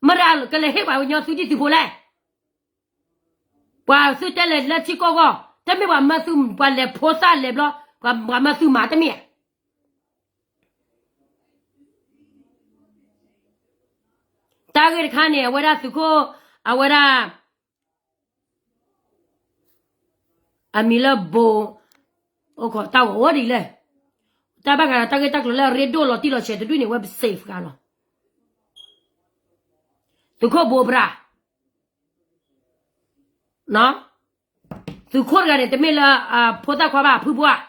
မတၤကလဲၤဟ့ၣ်ပှၤကညီသုးဒံၣ်သုးဖိလဲၣ်, ပှၤသုးတဲလဲၤလၢထံကီၢ်ဂီၢ်, တမ့ၢ်ပှၤမၢသုး ပှၤလဲၤဖိသၣ်လဲၤဘျီ, ပှၤမၢသုးမၤတမ့ၢ်ဧါ တၢ်ဂ့ၢ်တခါန့ၣ် အဝဲဒၣ်သုးခိၣ်, အဝဲဒၣ်, အမံၤလၢဘိ, အိၣ်ခိးတၢ်ဂီၤဝဲဒ်လဲၣ်, တၢ်ဘၣ်ဃးဒီးတၢ်ဂ့ၢ်တၢ်ကျိၤလၢအရ့ဒိၣ်လီၤတံၢ်လီၤဆဲးတဒူၣ်န့ၣ် ဝဲပ safe ဃာ်လီၤ, သုးခိၣ်ဘိပြး သုးခိၣ်တဂၤန့ၣ် တမ့ၢ်လၢအဖိသၣ်ခွါဘၣ် အဖုပှၢ်,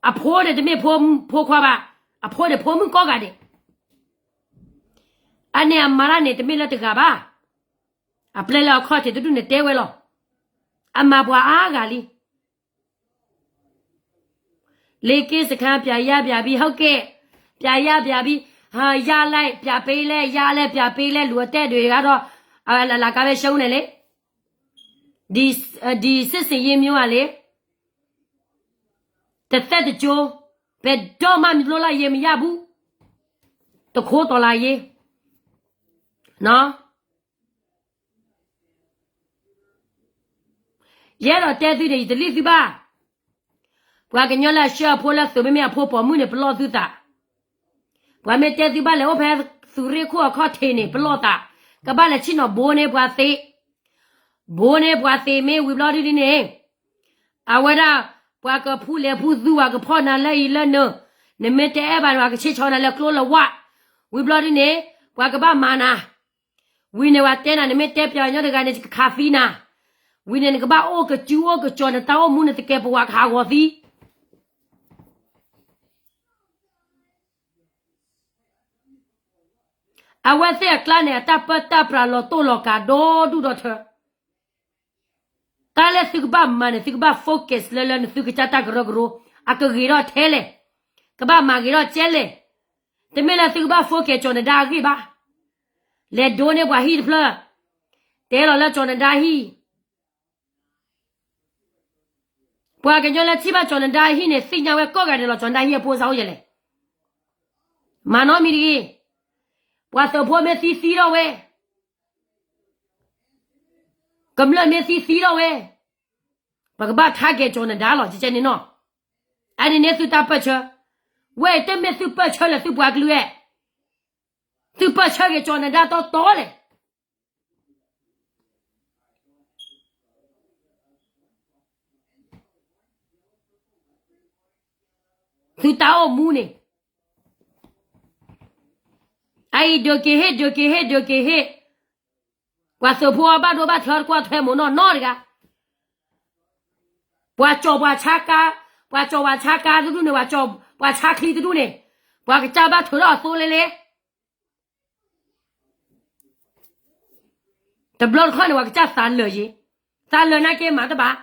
အဖိန့ၣ်တမ့ၢ်ဖိခွါဘၣ်, အဖိန့ၣ်ဖိမုၣ်ကိးဂၤဒဲး, အန့ၣ်အမၤတၢ်န့ၣ် တမ့ၢ်လၢတဂၤဘၣ်, အပျဲၢ်လၢအခီၣ်ထံးတဒူၣ်န့ၣ်တဲဝဲလီၤ, အမၤပှၤအါဂၤလံ လ့က့စခါ ပြယါပြဘံ ဟုတ်ကဲ့, ပြယါပြဘံ, ယါလဲၣ် ပြပေးလဲၣ် ယါလဲၣ် ပြပေးလဲၣ် လူအတဲဒုးဂၤဒီး, အလၢကါဝဲရှုံးန့ၣ်လံ, ဒီစစ်ဆင်ရေးမျိုးကလေ, တစ်သက်တစ်ကျွန်း, ဘယ်တော့မှ လုပ်လို့မရဘူး, တခိးတော်လာရေး, ယအဲၣ်ဒိးတဲသုန့ၣ် ယတလံၣ်သုဘၣ်, ပှၤကညီလၢအဆှၢအဖိလၢသုးမ့မ့ၢ်အဖိပိာ်မုၣ်န့ၣ် ပလီၢ်သုသး, ပှၤမ့ၢ်တဲသုဘၣ်လဲၣ်အိၣ်ဖဲသုးရ့ၣ်ခိၣ်အခီၣ်ထံးန့ၣ် ပလီၢ်သး, ကဘၣ်လဲၤဆ့ၣ်နီၤဘိန့ၢ်ပှၤသ့, ဘိန့ၢ်ပှၤသ့မ့ၢ်ဝံၤဘျီဒုန့ၣ်, အဝဲဒၣ်, ပှၤကဖူလဲၤဖူသူ ပှၤကဖီၣ်နၤလၢအံၤလၢနုာ်, နမ့ၢ်တအဲၣ်ဘၣ်န့ၣ် ပှၤကဆ့ၣ်ဆီနၤလၢကျိလၢဝါ, ဝံၤဘျီဒုန့ၣ်, ပှၤကဘၣ်မၤနၤ ဝံၤန့ၣ်ပှၤတဲနၤ နမ့ၢ်တဲပျးညီတဂၤန့ၣ် ကခးသံနၤ, ဝံၤန့ၣ်နကဘၣ်အိၣ်ကစုအိၣ်ကစီၤ နတၢ်အိၣ်မူန့ၣ် တကဲပဝးကဟးဂီၤသံ, အဝဲသ့ၣ်အကျါန့ၣ် အတၢ်ပၢတၢ်ပြးလီၤတိၢ်လီၤကးဒီဒူၣ်ဒီထၢ, တၢ်လၢသုကဘၣ်မၤန့ၣ် သုကဘၣ် focus လၢလၢနသုကစၢ်တၢ်ကရၢကရိ, အကဂ့ၤထီၣ်ထဲလဲၣ်, ကဘၣ်မၤဂ့ၤထီၣ်ကဲလဲၣ်, တမ့ၢ်လၢသုကဘၣ် focus ကၠီၤနဒါအဂ့ၢ်ဘၣ်, လဲၤဒိန့ၢ်ပှၤဟံၣ်တဖျၢၣ်, တဲလီၤလၢကၠီၤနဒါဟံၣ် ပှၤကညီလၢထံၣ်ဘၣ်ကၠီၤနဒါဟံၣ်န့ၣ် သ့ၣ်ညါဝဲကိးဂၤဒဲးလီၤ ကၠီၤနဒါဟံၣ်အဖိစးအိၣ်ယဲလဲၣ်. မၤနီတမံၤတဂ့ၤ. ပှၤသုးဖိမ့ၢ်သံသံထီၣ်ဝဲ, ကမျၢၢ်မ့ၢ်သံသံထီၣ်ဝဲ, ပကဘၣ် target ကၠီၤနဒါလီၤ ကကဲန့ၣ်နီၤ. အန့ၣ်န့ၣ်သုတၢ်ပၢၢ်ဆၢ, ဝဲအံၤတမ့ၢ်သုပၢၢ်ဆၢလၢသုပှၤကလုာ်ဧဲ, သုပၢၢ်ဆၢက့ၤကၠီၤနဒါတီတီလဲၣ်. သုတၢ်အိၣ်မူန့ၣ်, အအံၤဒုးက့ၤဟ့ၣ် ဒုးက့ၤဟ့ၣ် ဒုးက့ၤဟ့ၣ်, ပှၤသုးဖိအီၤဘၣ်ဒိဘၣ်ထံးအီၤတကွၢ်ထွဲမိၢ်နီၢ်နီတဂၤ, ပှၤကၠီၤပှၤဆါကါ, ပှၤကၠီၤပှၤဆါကါတဒူၣ်န့ၣ်, ပှၤကၠီၤပှၤဆါချံတဒူၣ်န့ၣ်, ပှၤကစၢ်ဘၣ်ထုးထီၣ်အသိလ့လ့ တဘျီတခီၣ်န့ၣ် ပှၤကစၢ်သးလၢာ်ယ့, သးလၢာ်နာ်က့မၤတဘၣ်,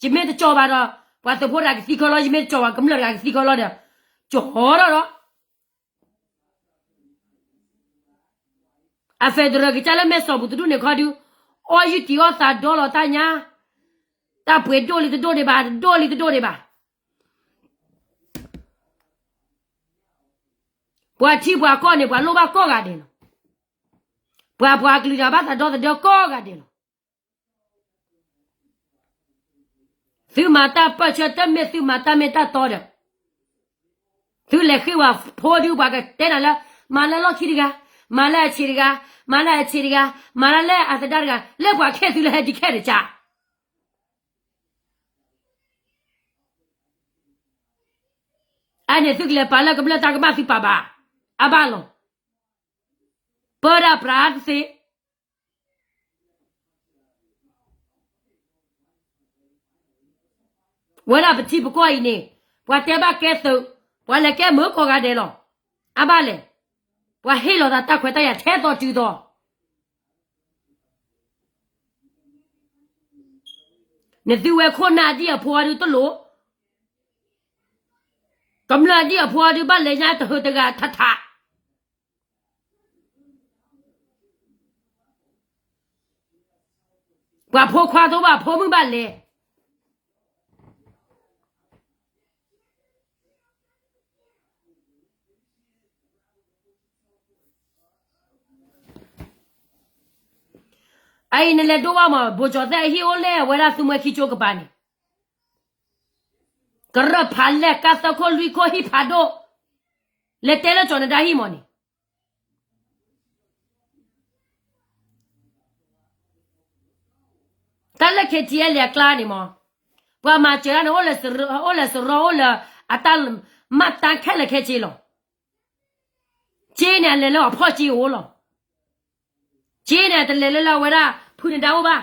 ယမ့ၢ်တကၠီၤဘၣ်ဒီး ပှၤသုးဖိတဂၤကသံခီလီၤ, ယမ့ၢ်တကၠီၤဘၣ်ကမျၢၢ်တဂၤကသံခီလီၤဒီး, ကၠီၤထီၣ်ဒီး အ federal ကစၢ်လၢမဲၢ်စီၤပူၤတဒူၣ်န့ၣ်ခီဒု, အီၣ်ယုၢ်တံၢ်အီၣ်သးဒီလီၤတၢ်ညါ, တၢ်ပှ့ၤဒိၣ်လံတဒိၣ်ဒံးဘၣ်, တဒိၣ်လံတဒိၣ်ဒံးဘၣ်. ပှၤထံပှၤကီၢ်န့ၣ် ပှၤလိၣ်ဘၣ်ကိးဂၤဒဲးလီၤ. ပှၤပှၤကလုာ်တဂၤဘၣ်သးဒီသဒၢကိးဂၤဒဲးလီၤ. သုမၤတၢ်ပၢၢ်ဆၢတမ့ၢ်သုမၤတၢ်မ့ၢ်တၢ်တီဒီး, သုလဲၤဃ့ဝဲဖိဒုး ပှၤကတဲနၤလၢ, မၤလၢလီၢ်ခံတဂၤ, မၤလၢအဆံးတဂၤ, မၤလၢအဆံးတဂၤ, မၤလၢလၢအသဒါတဂၤ, လၢပှၤခဲသုလၢဟဲဒံးခဲတကး အန့ၣ်သုကလဲၤပာ်လၢကမျၢၢ်တၢ်ကမၣ်သုပာ်ဘၣ်, အဘၣ်လီၤ. ပၢဒၣ်ပြးတသ့, ဝဲဒၣ်ပထံပကီၢ်အံၤန့ၣ်, ပှၤတဲဘၣ်ကဲသုး, ပှၤလဲၤကဲမုာ်ကိးဂၤဒဲးလီၤ. အဘၣ်လဲၣ်, ပှၤဟ့ၣ်လီၤသးတၢ်ခွဲးတၢ်ယာ်ထဲသိးတုၤသိး နသုဝဲခိၣ်နၢ်ဒ်အဖိအီၤဒုတလိၣ်, ကမျၢၢ်ဒ်အဖိအီၤဒုဘၣ်လဲၤညါတဟုးတဂၤထးထး, ပှၤဖိခွါသိးဘၣ်ဖိမုၣ်ဘၣ်လဲၤ အအံၤနလဲၤဒိဘၣ်မး ဘိၣ်ကၠီၤသဲးအဟံၣ်အိၣ်လဲၣ် အဝဲဒၣ်သုမှဲခံကၠိကပၤန့ၣ်, ကရၢၢ်ဖးလဲၢ် ကါသၢခိၣ်လွံၢ်ခိၣ်ဟံၣ်ဖးဒိၣ်, လဲၤတဲလၢကၠီၤနဒါဟံၣ်မးန့ၣ် တၢ်လၢ K T L A အကျါန့ၣ်မး, ပှၤမၤစၢၤတၢ်န့ၣ် အိၣ်လၢစရီ အိၣ်လၢအတၢ်မၤတၢ်ခဲလၢာ်ခဲဆ့လီၤ. က့န့ၣ် အလဲၤလၢအဖီၣ်က့အိၣ်လီၤ. က့န့ၣ် တလဲၤလၢလၢအဝဲဒၣ် ဖုနဒါအိၣ်ဘၣ်.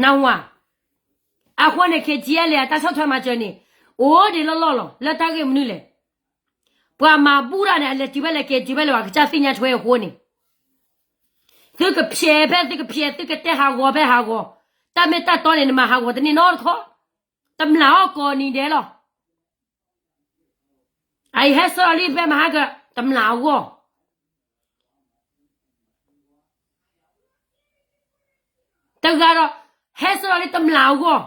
နဝၤ, အဃိန့ၣ် K T L A အတၢ်ဆီၣ်ထွဲမၤစၢၤန့ၣ် အိၣ်ဒံးလီၢ်လီၢ်လီၤ. လၢတၢ်ဂ့ၢ်မနုၤလဲၣ်. ပှၤမၤဘူၣ်တၢ်န့ၣ် အလဲၤတုၤဖဲလဲၣ် က့ၤတုၤဖဲလဲၣ် ပှၤကစၢ်သ့ၣ်ညါထွဲအဃိန့ၣ်, သုကဖျဲးဖဲသုကဖျဲး သုကတဲဟးဂီၤဖဲဟးဂီၤ, တၢ်မ့ၢ်တၢ်တီန့ၣ် နမၤဟးဂီၤတန့ၢ်နီတခီ, တမျၢ်အီၣ်ကိးနံၤဒဲးလီၤ. အအံၤဟဲဆှၢလီၤလံဖဲမဟါက တမျၢ်အဂီၢ်, တဂၤဒီး ဟဲဆှၢလီၤလံတမျၢ်အဂီၢ်,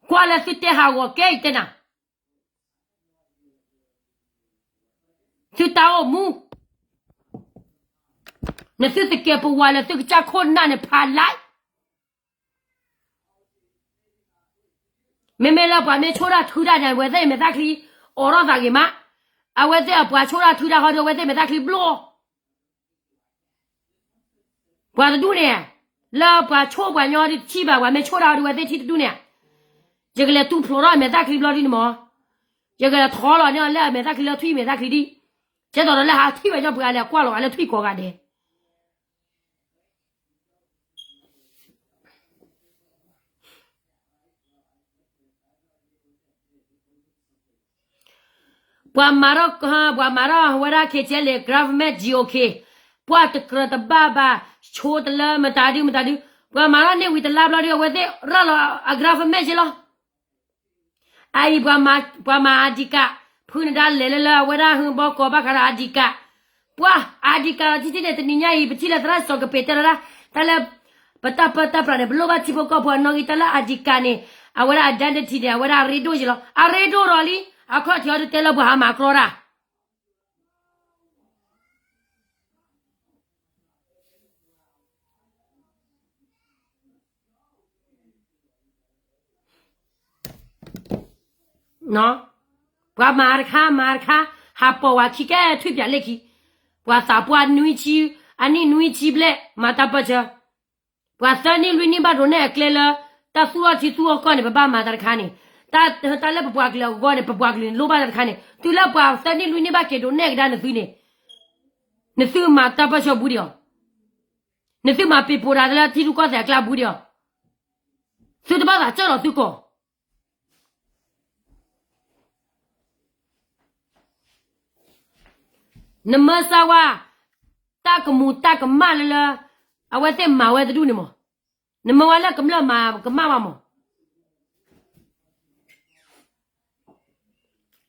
ကွၢ်လၢသုတဲဟးဂီၤကဲအံၤတဲနၤ သုတၢ်အိၣ်မူ, နသုသကဲးပဝးလၢသုကစၢ်ခိၣ်နၢ်န့ၣ်ဖးလဲၣ်. မ့မ့ၢ်လၢပှၤမ့ၢ်ဆိၣ်တၢ်ထုတၢ်န့ၣ် အဝဲသ့ၣ်မဲာ်သၣ်ချံ အိးထီၣ်သးဂ့ၤမး, အဝဲသ့ၣ်အပှၤဆိၣ်တၢ်ထုတၢ်ဃီဒီး အဝဲသ့ၣ်မဲာ်သၣ်ချံဘျီ ပှၤတဒူၣ်န့ၣ်, လၢပှၤဆိၣ်ပှၤညီဒုးတထံၣ်ဘၣ်, ပှၤမ့ၢ်ဆိၣ်တၢ်အီၤဒုး အဝဲသ့ၣ်ထံၣ်တဒူၣ်န့ၣ်, ယကလဲၤတူၢ်ဖျိးထီၣ်မဲာ်သၣ်ချံဘျီဒုန့ၣ်မး, ယကလဲၤထီလီၤန့ၢ်အီၤလၢအမဲာ်သၣ်ချံလၢထွံၣ်မဲာ်သၣ်ချံဒံး, ကဲသိးဒီးလၢဟးထံၣ်ဝဲညီပှၤလဲၤကွၢ်လီၤဂာ်လၢထွံၣ်ကိးဂၤဒဲး ပှၤမၤထီၣ်, ပှၤမၤထီၣ်ဝဲဒၣ် K T L A government G O K, ပှၤတကြၢးတဘၣ်ဘၣ်, ဆိတလၢမတၤဒုမတၤဒု, ပှၤမၤထီၣ်န့ၢ်ဝံၤတလါဘျီဒု အဝဲသ့ၣ်ရၤလီၤအ government က့လီၤ. အအံၤ ပှၤမၤ အဒံကး, ဖုနဒါလဲၤလၢလၢအဝဲဒၣ်ဟူဘီကီးဘၣ်ဃးဒီးအဒံကး, ပှၤအဒံကးလီၤထံထံန့ၣ် တနံၤညါအံၤ ပထံၣ်လၢသရၣ်စီၤကပ့းတဲလီၤဒၣ်, တၢ်လၢ ပတၢ်ပၢတၢ်ပြးန့ၣ် ပလိၣ်ဘၣ်ထံဖိကီၢ်ဖိအနီၣ်ဂံၢ် တၢ်လၢ I D card န့ၣ် အဝဲဒၣ် identity န့ၣ် အဝဲဒၣ်အရ့ဒိၣ်ယံၤလီၤ. အရ့ဒိၣ်ဒီးလံ အခီၣ်ထံးအီၤဒုးတဲလၢပှၤဟးမၤကြီတၢ် ပှၤမၤတခါ မၤတခါ ဟးပိာ်ဝဲခံကဲထွံၣ်ပၠးလ့ၢ်ခံ, ပှၤသးပှၢ်နွံဆံ, အနံၣ်နွံဆံဘျဲၣ် မၤတၢ်ပၢၢ်ဆၢ, ပှၤသၢနံၣ်လွံၢ်နံၣ်ဘၣ်ဒိးနဲၣ်အကျဲလၢ တၢ်သူၣ်ထီၣ်ထံသူၣ်ထီၣ်ကီၢ်န့ၣ် ပဘၣ်မၤတၢ်တခါန့ၣ်, တၢ်လၢပပှၤကလုာ်အဂီၢ်န့ၣ် ပပှၤကလုာ်န့ၣ်လိၣ်ဘၣ်တၢ်တခါန့ၣ် တုၤလၢပှၤသၢနံၣ်လွံၢ်နံၣ်ဘၣ်က့ၤဒိးနဲၣ်ကဒါနသုန့ၣ်, နသုမၤတၢ်ပၢၢ်ဆၢဘူးဒံးအီၤ, နသုမၤပ့ၤပိာ်တၢ်လၢထံရူၢ်ကီၢ်သဲးအကျါဘူးဒံးအီၤ, သုတဘၣ်သးစၢၢ်လီၤသုကီၢ် နမၢစၢ်ဝါ တၢ်ကမူၤတၢ်ကမၣ်လၢလၢ အဝဲသ့ၣ်မၤဝဲတဒူၣ်န့ၣ်မး, နမၢဝဲလၢကမျၢၢ်မၤကမၣ်ဘၣ်မး,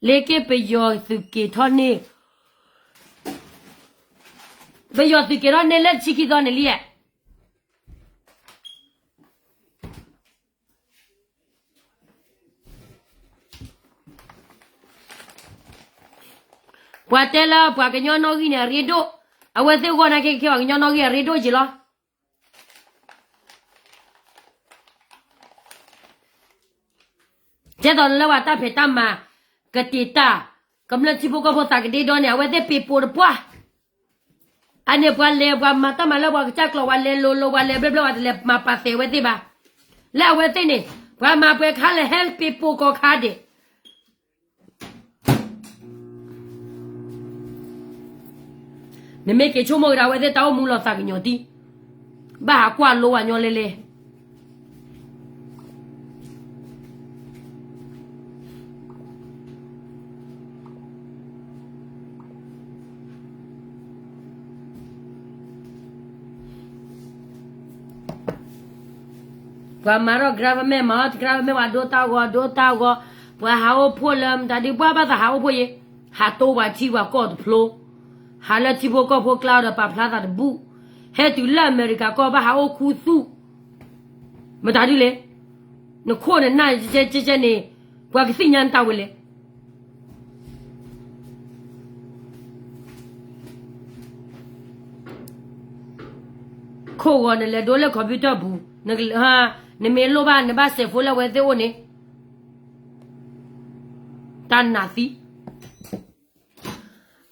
လ့က့ပယီၤသုးက့ၤထီၣ်န့ၢ်, ပယီၤသုးက့ၤထီၣ်န့ၢ်လၢတဆံခံသီန့ၣ်လံ ပှၤတဲလၢပှၤကညီနီၣ်ဂံၢ်န့ၣ် အရ့ဒိၣ်, အဝဲသ့ၣ်ဂီၢ်နာ်က့ခဲအံၤ ပှၤကညီနီၣ်ဂံၢ်အရ့ဒိၣ်ယံၤလီၤ. ဒ်သိးလၢပှၤတၢ်ဖံးတၢ်မၤ ကတံာ်တာ် ကမျၢၢ်ထံဖိကီၢ်ဖိသးကဒ့ဒီန့ၣ် အဝဲသ့ၣ်ပ့ၤပိာ်တပှၢ် အန့ၣ်ပှၤလဲၤပှၤမၤတၢ်မၤလၢပှၤကစၢ်ကျိၤ ပှၤလဲၤလိၤလိၤ ပှၤလဲၤဘျၢဘျၢ ပှၤတလဲၤမၤပာ်သဲးဝဲသ့ၣ်ဘၣ်. လၢအဝဲသ့ၣ်န့ၣ် ပှၤမၤပှဲၤခါလဲၣ်ဟဲပ့ၤပိာ်ကီၢ်ခါဒံး နမ့ၢ်က့ၤဆိကမိၣ်ကဒါ အဝဲသ့ၣ်တၢ်အိၣ်မူလီၤသးကညီၤတံၢ်, ဘၣ်ဟးကွၢ်လိဝဲညီလဲလဲ ပှၤမၤထီၣ် government မၤထီၣ် government ပှၤဒိတၢ်ဂီၤ ဒိတၢ်ဂီၤ, ပှၤဟးအိၣ်ဖှိၣ်လၢမတၤဒုး ပှၤဘၣ်သးဟးအိၣ်ဖှိၣ်ယဲ, ဟးတိပှၤထံပှၤကီၢ်တဖျိ, ဟးလၢထံဖိကီၢ်ဖိကျါဒီးပာ်ဖျါသးတဘူၣ်, ဟဲတုၤလၢအမဲရကၤကီၢ်ဘၣ်ဟးအိၣ်ခူသူၣ်, မတၤဒုးလဲၣ်, နခိၣ်နနၢ်ကဲကဲန့ၣ်, ပှၤကသ့ၣ်ညါနတၢ်ဝဲလဲၣ် ခိၣ်ဂီၤနလဲၤဒိလၢ computer ပူၤ, နမ့ၢ်လိၣ်ဘၣ် နဘၣ်စဲးဖိလၢအဝဲသ့ၣ်အိၣ်န့ၣ်, တၢ်နးသံ.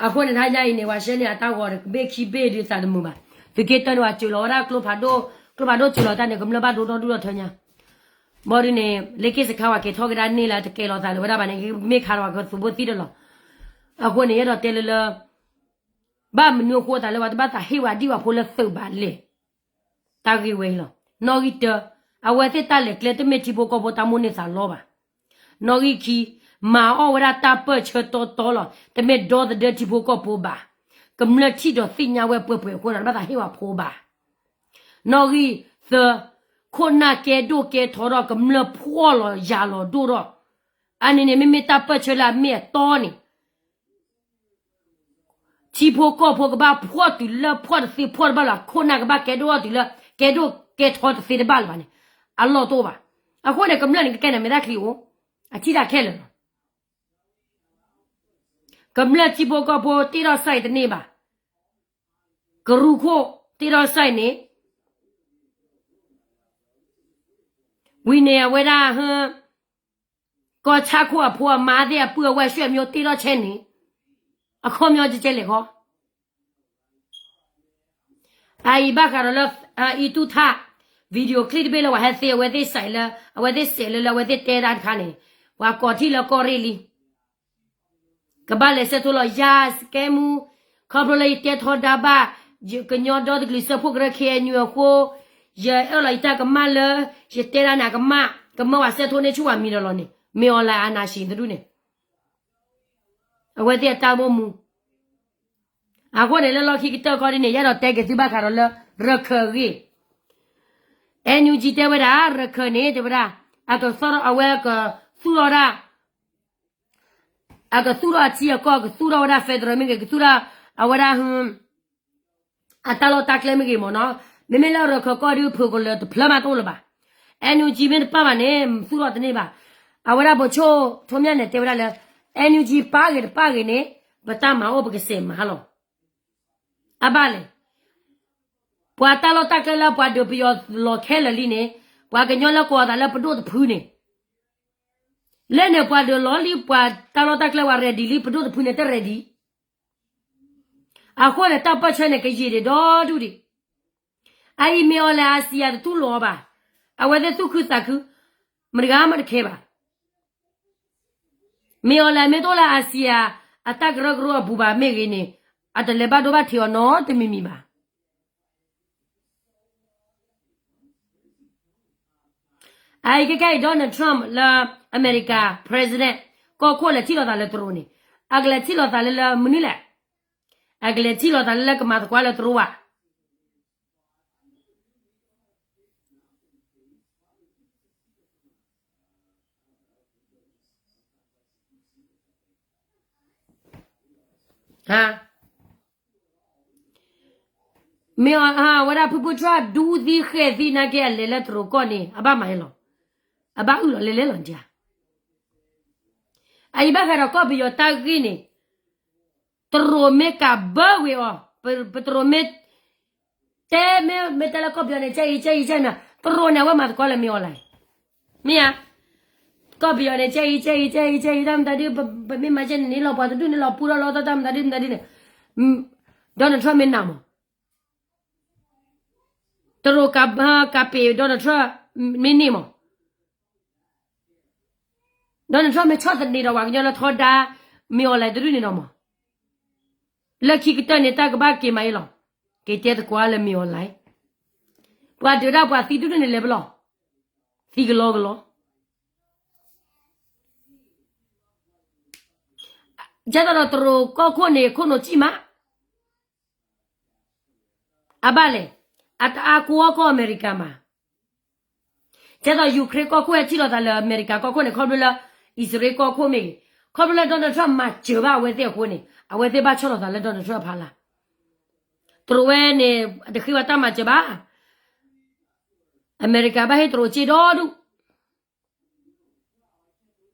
အဃိန့ၣ် တဟါညါအံၤန့ၣ် ပှၤရှဲန့ၢ်အတၢ်ဂီၤတဘ့ၣ်ခံဘ့ၣ်ဒုးသးတမုာ်ဘၣ်. သုးက့တၢန့ၣ် ပှၤစၢၤလီၤဝဲဒၣ်ကျိဖးဒိၣ်, ကျိဖးဒိၣ်စၢၤလီၤတၢ်န့ၣ် ကမျၢၢ်ဘၣ်ဒိဒီဒူၣ်ဒီထၢညါ ဘီဒုးန့ၣ် လ့က့ၣ်စခါဝဲကဲၤထီၣ်ကဒါန့ၢ်လၢတကဲလီၤသးလၢၤဝဲဒၣ်ဘၣ်န့ၣ် မ့ၢ်ခးလီၤပှၤကသူဖိသံတလီၤ. အဃိန့ၣ် ယအဲၣ်ဒိးတဲလၢလၢ ဘၣ်မနုၤအဃိသးလၢပှၤတဘၣ်သးဟ့ၣ်ဝဲဒံၣ်ဝဲဖိလၢသုးဘၣ်လဲၣ်. တၢ်ဂ့ၢ်ဝဲအံၤလီၤ. နီၣ်ဂံၢ်တၢ, အဝဲသ့ၣ်တၢ်လဲၤကျဲတမ့ၢ်ထံဖိကီၢ်ဖိတၢ်မိၣ်န့ၢ်သးလီဘၣ်. နီၣ်ဂံၢ်ခံ, မၤအီၣ်ဝဲဒၣ်တၢ်ပၢၢ်ဆၢတီတီလီၤ. တမ့ၢ်ဒီသဒၢထံဖိကီၢ်ဖိဘၣ်. ကမျၢၢ်ထံၣ်ဒီးသ့ၣ်ညါဝဲပှဲၤပှဲၤအဃိန့ၣ် တဘၣ်သးဟ့ၣ်ဝဲဖိဘၣ်. နီၣ်ဂံၢ်သၢ, ခိၣ်နၢ်ကဲဒိၣ်ကဲထီဒီးကမျၢၢ်ဖှီၣ်လီၤယာ်လီၤဒိၣ်ဒီး, အန့ၣ်န့ၣ် မ့မ့ၢ်တၢ်ပၢၢ်ဆၢလၢအမ့ၢ်အတီန့ၣ် ထံဖိကီၢ်ဖိကဘၣ်ဖှီၣ်တုၤလၢဖှီၣ်တသ့ဖှီၣ်တဘၣ်လၢၤ ခိၣ်နၢ်ကဘၣ်ကဲဒိၣ်အီၤတုၤလၢ ကဲဒိၣ်ကဲထီတသ့တဘၣ်လၢၤဘၣ်န့ၣ်, အလီၢ်တအိၣ်ဘၣ်. အဃိန့ၣ် ကမျၢၢ်န့ၣ် ကကဲန့ၣ်မဲာ်တၢ်ချံအိၣ်, အထံၣ်တၢ်ခဲလၢာ်လီၤ. ကမျၢၢ်ထံဖိကီၢ်ဖိတ့ထီၣ်စဲးတန့ၢ်ဘၣ်. ကရူၢ်ခိၣ်တ့ထီၣ်စဲးန့ၣ် ဝံၤန့ၣ်အဝဲဒၣ် ကီၢ်ဆၣ်ခိၣ်အဖိအမါသ့ၣ်အပုၢ်အဝဲၢ်ရွှဲၣ်မၠိတ့ထီၣ်ဆဲန့ၣ်, အခီပညီကဲကဲလဲၣ်ဃီ. အအံၤဘၣ်ဃးဒီးလၢ အအံၤတူၢ်ထၣ် video clip တဘ့ၣ်လၢပှၤဟဲသ့အဝဲသ့ၣ်စဲးလၢ အဝဲသ့ၣ်စဲးလၢလၢအဝဲသ့ၣ်တဲဒၣ်တခါန့ၣ်, ပှၤကိးထံၣ်လၢကီၢ်ရ့ၣ်လံ ကဘၣ်လဲၤဆၢထၢၣ်လီၤယၤစကဲမူ, ခီဖျိလၢယတဲထီဒါဘၣ် ကညီဒီတကလုာ်စၢဖှိၣ်ကရၢ ခ့ၣ်အဲၣ်ယူၣ် အဃိ, ယအၢၣ်လီၤယတၢ်ကမၣ်လၢ ယတဲဒၣ်န့ၣ်ကမၣ်, ကမၢဝဲဆၢထၢၣ်န့ၢ်ဆူၣ်ဝဲမံၤဒီးလီၤန့ၣ် မ့ၢ်အီၤလၢအနၢ်ဆံးတဒူၣ်န့ၣ်, အဝဲသ့ၣ်အတၢ်ဘိမူ အဃိန့ၣ်လၢလီၢ်ခံကတၢၢ်ခီဒ်န့ၣ် ယအဲၣ်ဒိးတဲက့ၤသုဘၣ်ဃးဒီးလၢ ရခၢၣ်အဂ့ၢ်, NUG တဲဝဲဒၣ် ရခၢၣ်န့ၣ် တဲဝဲဒၣ် အကသူၣ်ထီၣ်အဝဲကသူၣ်ထီၣ်ဒၣ် အကသူၣ်ထီၣ်အထံအကီၢ် ကသူၣ်ထီၣ်ဝဲဒၣ် federal မ့ၢ်ဂ့ၤ ကသူၣ်ထီၣ်အဝဲဒၣ် အတၢ်လီၢ်တၢ်ကျဲမ့ၢ်ဂ့ၤမ့ၢ်နီၤ, မ့မ့ၢ်လၢရၢၢ်ခၢၣ်ကီၢ်ဒုး ဖုၣ်ကလၢၤတဖျၢၣ်မးတအိၣ်လၢၤဘၣ်. NUG မ့ၢ်တပာ်ဘၣ်န့ၣ် သူၣ်ထီၣ်တန့ၢ်ဘၣ်. အဝဲဒၣ်ပိာ်ဆိၣ်ထိးမၠၣ်န့ၣ် တဲဝဲဒၣ်လၢ NUG ပာ်ဂ့ၤတပာ်ဂ့ၤန့ၣ် ပတၢ်မၤအိၣ်ပကစဲးမၤလီၤ. အဘၣ်လဲၣ်. ပှၤတၢ်လီၢ်တၢ်ကျဲလၢပှၤဒုးပယီၤလီၤခဲလၢာ်လံန့ၣ်, ပှၤကညီလၢကိးအသးလၢပဒိၣ်တဖုန့ၣ်, လၢန့ၣ်ပှၤဒုးလီၤလံ ပှၤတၢ်လီၢ်တၢ်ကျဲဝဲ ready လံ ပဒိၣ်တဖုန့ၣ်တ ready. အဃိန့ၣ် တၢ်ပၢၢ်ဆၢန့ၣ် ကယံာ်ဒံးဒီဒူၣ်ဒံး. အအံၤမ့ၢ်အီၤလဲၣ် အစံယၤတတူၢ်လိာ်အီၤဘၣ်. အဝဲသ့ၣ်သူၣ်ခုသးခု, မတဂၤမတခဲဘၣ်. မ့ၢ်အီၤလဲၣ် မ့ၢ်တအိၣ်လၢအစံယၤ အတၢ်ကရၢကရိအပူၤဘၣ်မ့ၢ်ဂ့ၤန့ၣ်, အတလဲၤဘၣ်ဒိဘၣ်ထံးအီၤနီတမံၤမံၤဘၣ်. အအံၤခဲခဲအံၤ Donald Trump လၢအမဲရကၤ president ကီၢ်ခိၣ်လဲၤထံၣ်လိာ်သးလၢတရူးန့ၣ်, အကလဲၤထံၣ်လိာ်သးလၢလၢမနုၤလဲၣ်. အကလဲၤထံၣ်လိာ်သးလၢလၢကမၤသကိးလၢတရူးဘၣ်. မ့ၢ်အီၤ ဝဲဒၣ်ဖုဖု Trump ဒူသံဃဲၤသံနာ်က့ အလဲၤလၢတရူးကီၢ်န့ၣ် အဘၣ်မၤအလီၤ. အဘၣ်အုၣ်လီၤလဲၤလဲၤလီၤဒံးဧါ. အအံၤဘၣ်ဃးဒီးကီၢ်ပယီၤတၢ်ဂ့ၢ်န့ၣ်, တရူးမ့ၢ်ကးဘၢဝံၤအီၤ, ပတရူးမ့ၢ် တဲမ့ၢ် မ့ၢ်တဲလၢကီၢ်ပယီၤန့ၣ် ကဲအံၤ ကဲအံၤ ကဲအံၤ တရူးန့ၣ် အဝဲမၤသကိးလၢမ့ၢ်အီၤလဲၣ်. မ့ၢ်ဧါ. ကီၢ်ပယီၤန့ၣ် ကဲအံၤ ကဲအံၤ ကဲအံၤ ကဲအံၤ တၢ်မတၤဒ် ပမ့ၢ်မၤကဲန့ၣ်န့ၣ်လီၤ ပှၤတဒူၣ်န့ၣ်လီၤ ပူထီၣ်လီၤတၢ်မတၤဒ်မတၤဒ်န့ၣ်, Donald Trump မ့ၢ်နၢ်မး. တရူးကးပ့ၤ Donald Trump မ့ၢ်န့ၢ်မး. Donald Trump မ့ၢ်ဆီၣ်သနံးဒီးပှၤကညီလၢထီဒါ မ့ၢ်အီၤလဲၣ်တဒူၣ်န့ၣ်ဒီးမး. လၢခံကတၢၢ်န့ၣ် တၢ်ကဘၣ်က့ၤမၤအလီၤ. က့ၤတဲသကိးလၢမ့ၢ်အီၤလဲၣ်. ပှၤဒုးတၢ်ပှၤသံဒူၣ်ဒူၣ်န့ၣ်လဲၤပလီၢ်. သံကလီကလီ. ကဲသိးဒီးတရူးကီၢ်ခိၣ်န့ၣ် ခိၣ်နူာ်စံၣ်မး အဘၣ်လဲၣ်. အတအါကိးအီၣ်ကီၢ်အမဲရကၤမး. ကဲသိး Ukraine ကီၢ်ခိၣ်ဟဲထံၣ်လိာ်သးလၢ အမဲရကၤကီၢ်ခိၣ်န့ၣ် ခီဖျိလၢ အံၣ်စရ့လးကီၢ်ခိၣ်မ့ၢ်ဂ့ၤ, ခီဖျိလၢ Donald Trump မၤစၢၤဘၣ်အဝဲသ့ၣ်အဃိန့ၣ် အဝဲသ့ၣ်ဘၣ်ဆီၣ်လီၤသးလၢ Donald Trump အဖီလာ်. တရူးဝဲန့ၣ် တဃ့ဝဲတၢ်မၤစၢၤဘၣ်. အမဲရကၤဘၣ်ဟ့ၣ်တရူးစ့ဒီဒူၣ်.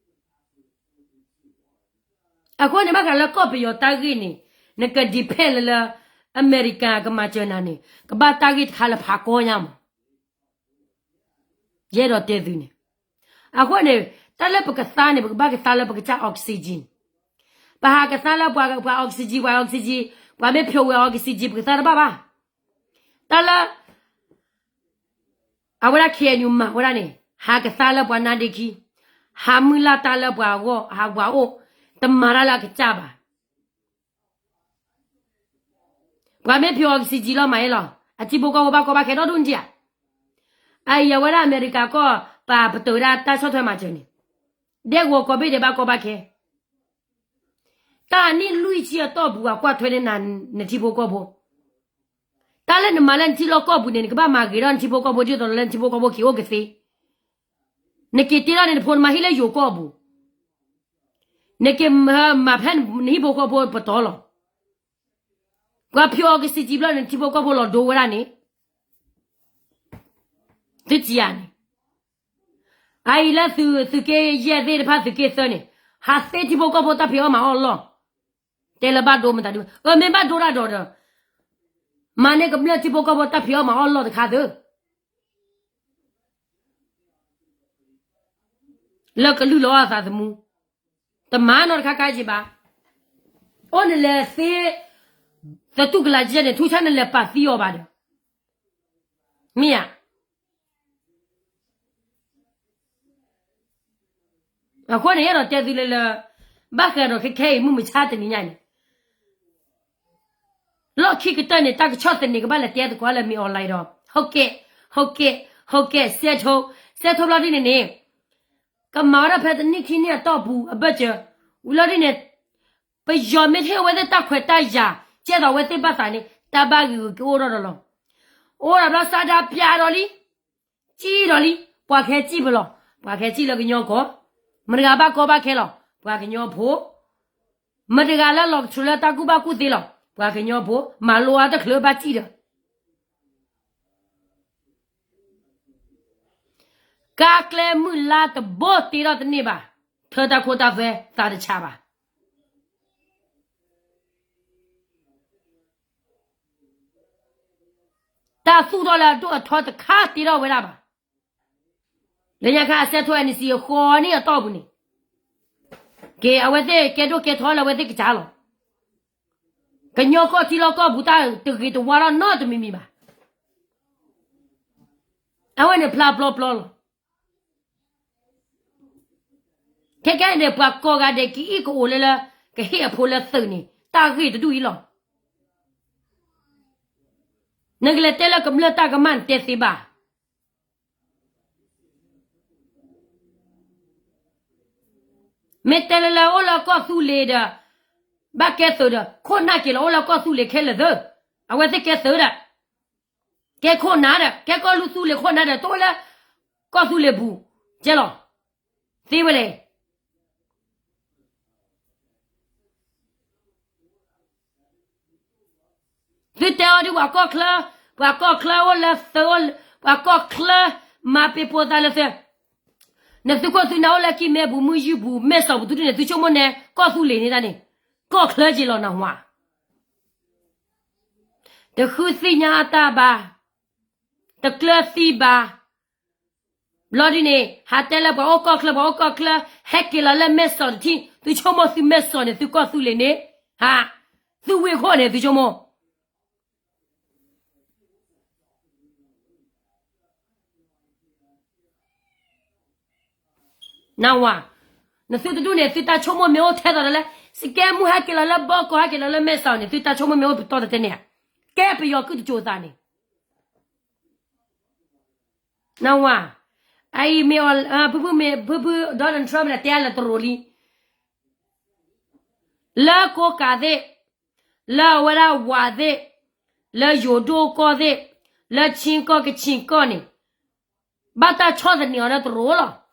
အဃိန့ၣ် ဘၣ်ဃးလၢကီၢ်ပယီၤတၢ်ဂ့ၢ်န့ၣ် နက depend လၢလၢ အမဲရကၤကမၤစၢၤနၤန့ၣ် ကဘၣ်တၢ်ဂ့ၢ်တခါလၢဖးကီညါမး. ယအဲၣ်ဒိးတဲသုန့ၣ်. အဃိန့ၣ် တၢ်လၢပကသါန့ၣ် ပကဘၣ်ကသါလၢပကစၢ် oxygen. ပဟးကသါလၢပှၤ oxygen ပှၤ oxygen ပှၤမ့ၢ်ဖျိးဝဲ oxygen ပကသါတဘၣ်ဘၣ်. တၢ်လၢ အဝဲဒၣ် KNU မၤဝဲဒၣ်န့ၣ် ဟးကသါလၢပှၤနါဒ့ခံ, ဟးမုၢ်လၢ်တၢ်လၢပှၤအဂီၢ် ဟးပှၤအိၣ်, တမၤတၢ်လၢအကစၢ်ဘၣ်. ပှၤမ့ၢ်ဖျိး oxygen လီၤမၤအလီၤ, အထံဖိကီၢ်ဖိဘၣ်ကီဘၣ်ခဲဒီဒူၣ်နဒံဧါ. အအံၤအဝဲဒၣ်အမဲရကၤကီၢ် ပာ်ပတုာ်ဝဲဒၣ်တၢ်ဆီၣ်ထွဲမၤစၢၤန့ၣ်, ဒဲကဝီၤကီၢ်ဘ့ၣ်ဒဲးဘၣ်ကီဘၣ်ခဲ. တၢ်နံၣ်လွံၢ်ဆံအတီၢ်ပူၤ အကွၢ်ထွဲန့ၢ်နၤ နထံဖိကီၢ်ဖိ. တၢ်လၢနမၤလၢနထံလီၢ်ကီၢ်ပူၤန့ၣ် နကဘၣ်မၤဂ့ၤထီၣ်နထံဖိကီၢ်ဖိ ဒ်သိးလၢနထံဖိကီၢ်ဖိက့ၤအိၣ်ကသ့. နက့ၤတ့ထီၣ်န့ၣ် နဖိနမါဟံၣ်လၢယိၤကီၢ်ပူၤ, နက့ၤမၤဖဲနဟံၣ်ဖိဃီဖိပတီၢ်လီၤ. ပှၤဖျိး oxygen ဘျီန့ၣ် နထံဖိကီၢ်ဖိလီၤဒိဝဲဒၣ်န့ၣ်, သုထံၣ်ဧါန့ၣ်. အအံၤလၢသုးက့ယဲၢ်သ့ၣ်တဖၣ် သုးက့သၢန့ၣ်, ဟးသ့ထံဖိကီၢ်ဖိတၢ်ဖံးအီၣ်မၤအီၣ်လီၢ်. တဲလၢဘၣ်ဒိမတၤဒု, အမ့ၢ်ဘၣ်ဒိဒၣ်ဒီးဒီး, မၤန့ၢ်ကမျၢၢ်ထံဖိကီၢ်ဖိတၢ်ဖံးအီၣ်မၤအီၣ်လီၢ်တခါသု လၢကလုၢ်လီၤအသးသမူ, တမၤနီတခါကါယံၤဘၣ်. အိၣ်နလဲၤသ့ သတူၢ်ကလာ်ကဲန့ၣ် ထူဆါနလဲၤပာ်သံအီၤဘၣ်ဒီး, မ့ၢ်ဧါ. အဃိန့ၣ် အဲၣ်ဒိးတဲသုလၢလၢ, ဘၣ်ဃးဒီးခဲခဲအံၤ မုၢ်မဆါတနံၤညါန့ၣ် လီၢ်ခံကတၢၢ်န့ၣ် တၢ်ကဆီၣ်သနံးကဘၣ်လဲၤတဲသကိးလၢ မ့ၢ်အီၤလဲၣ်ဒီး, ဟိကဲ, ဟိကဲ, ဟိကဲ, စဲထိ, စဲထိဘျီဒ်န့ၣ်န့ၣ်, ကမၤဝဲဒၣ်ဖဲတနံၣ်ခံနံၣ်အတီၢ်ပူၤအဘၢၣ်စၢၤ, ဝံၤလီၤဒ်န့ၣ်, ပယီၤမ့ၢ်ဟ့ၣ်အဝဲသ့ၣ်တၢ်ခွဲးတၢ်ယာ်, ကဲသိးအဝဲသ့ၣ်ဘၣ်သးန့ၣ် တၢ်ဘၣ်ဂ့ၤဂ့ၤကအိၣ်ထီၣ်ဒီးလီၤ. အိၣ်ဒီးဘျီစးဒၣ်ပျၢ်ဒီးလံ, စံၣ်ဒီးလံ, ပှၤကဟဲစံၣ်ပလီၢ်, ပှၤကဟဲစံၣ်လၢကညီကီၢ်, မတဂၤဘၣ်ကီဘၣ်ခဲလီၤ, ပှၤကညီဖိ မတဂၤလၢလီၤကဆူးလၢတၢ်ကူၣ်ဘၣ်ကူၣ်သ့လီၤ, ပှၤကညီဖိ, မၤလိအါတချုးဘၣ်စံၣ်ဒီး, ကါကျဲမုၢ်လါတဘိတ့ထီၣ်တန့ၢ်ဘၣ်, ထၢတၢ်ခိတၢ်သွဲသးတဆးဘၣ်. တၢ်သူၣ်ထီၣ်လၢအဒိၣ်အထီတခါတ့ထီၣ်ဝဲဒၣ်ဘၣ်. လၢညါခါအစဲးထိၣ် NCA ဃီန့ၣ်အတီၢ်ပူၤန့ၣ်, က့ၤ အဝဲသ့ၣ်ကဲဒိၣ်ကဲထီလၢအဝဲသ့ၣ်ကစၢ်လီၤ. ကညီကီၢ်ထံလီၢ်ကီၢ်ပူၤတၢ်တဂ့ၤတဝါထီၣ်နီတမံၤမံၤဘၣ်. အဝဲန့ၣ်ဖျါပျီပျီလီၤ. ခဲကဲန့ၣ် ပှၤကိးဂၤဒဲးကအံၣ်ကအိၣ်လၢလၢ ကဟ့ၣ်အဖိလၢသုးန့ၣ် တၢ်ဂ့ၢ်တဒူၣ်အံၤလီၤ. နကလဲၤတဲလၢကမျၢၢ်တၢ်ကမၣ်နတဲသ့ဘၣ်. မ့ၢ်တဲလၢလၢအိၣ်လၢကီၢ်သူလ့ၤဒီး ဘၣ်ကဲသုးဒီး ခိၣ်နၢ်က့ၤလီၤအိၣ်လၢကီၢ်သူလ့ၤခဲလၢာ်သၢ, အဝဲသ့ၣ်ကဲသုးဒီး ကဲခိၣ်နၢ်ဒီး ကဲကီၢ်သူလ့ၤခိၣ်နၢ်ဒီး တအိၣ်လၢ ကီၢ်သူလ့ၤပူၤ, ကဲလီၤ, သ့ဝဲလဲၣ်. သုတဲအီၤဒ်ပှၤကီၢ်ချၢ, ပှၤကီၢ်ချၢအိၣ်လၢသုး, ပှၤကီၢ်ချၢမၤပ့ၤပိာ်သးလၢသုး, နသုးခိၣ်သုးနၢ်အိၣ်လၢကံၢ်မဲပူၤ မုၢ်ယုၢ်ပူၤ မဲၢ်စီၤပူၤ သုဒ်န့ၣ် သုဆိကမိၣ်န့ၣ် ကီၢ်သူလ့ၤန့ၣ်တၢ်န့ၣ် ကီၢ်ချၢက့ၤလီၤနၢ်ဟူဧါ. တဃုသ့ၣ်ညါအတၢ်ဘၣ်, တကျၢၤသံဘၣ်. ဘျီဒ်န့ၣ် ဟးတဲလၢပှၤအိၣ်ကီၢ်ချၢ ပှၤအိၣ်ကီၢ်ချၢ ဟဲက့ၤလီၤလၢမဲၢ်စီၤတထံၣ် သုဆိကမိၣ်သုမဲၢ်စီၤန့ၣ် သုကီၢ်သူလ့ၤန့ၣ်, ဟး, သုဝ့ၢ်ခိၣ်န့ၣ် သုဆိကမိၣ် နၢ်ဟူဧါ. နသုတဒူၣ်န့ၣ် သုတၢ်ဆိကမိၣ်မ့ၢ်အိၣ်ထဲသိးဒီးလၢ စကဲမူဟဲက့ၤလီၤလၢဘီကီၢ် ဟဲက့ၤလီၤလၢမဲၢ်စီၤန့ၣ် သုတၢ်ဆိကမိၣ်မ့ၢ်အိၣ်ပတီၢ်တတဲန့ၣ်ဧါ. ကဲပယီၤကုၢ်တစိၤသးန့ၣ် နၢ်ဟူဧါ. အအံၤမ့ၢ်အီၤ ဖုဖုမ့ၢ် ဖုဖု Donald Trump န့ၣ် တဲအါလၢတရူးလံ လၢကိးကးသ့ၣ်, လၢအဝဲဒၣ်ဝးသ့ၣ်, လၢယိၤဒိၣ်ကီၢ်သ့ၣ်, လၢခၠံကီၢ်ကခၠံကီၢ်န့ၣ် ဘၣ်တၢ်ဆီၣ်သနံးအီၤလၢတရူးလီၤ.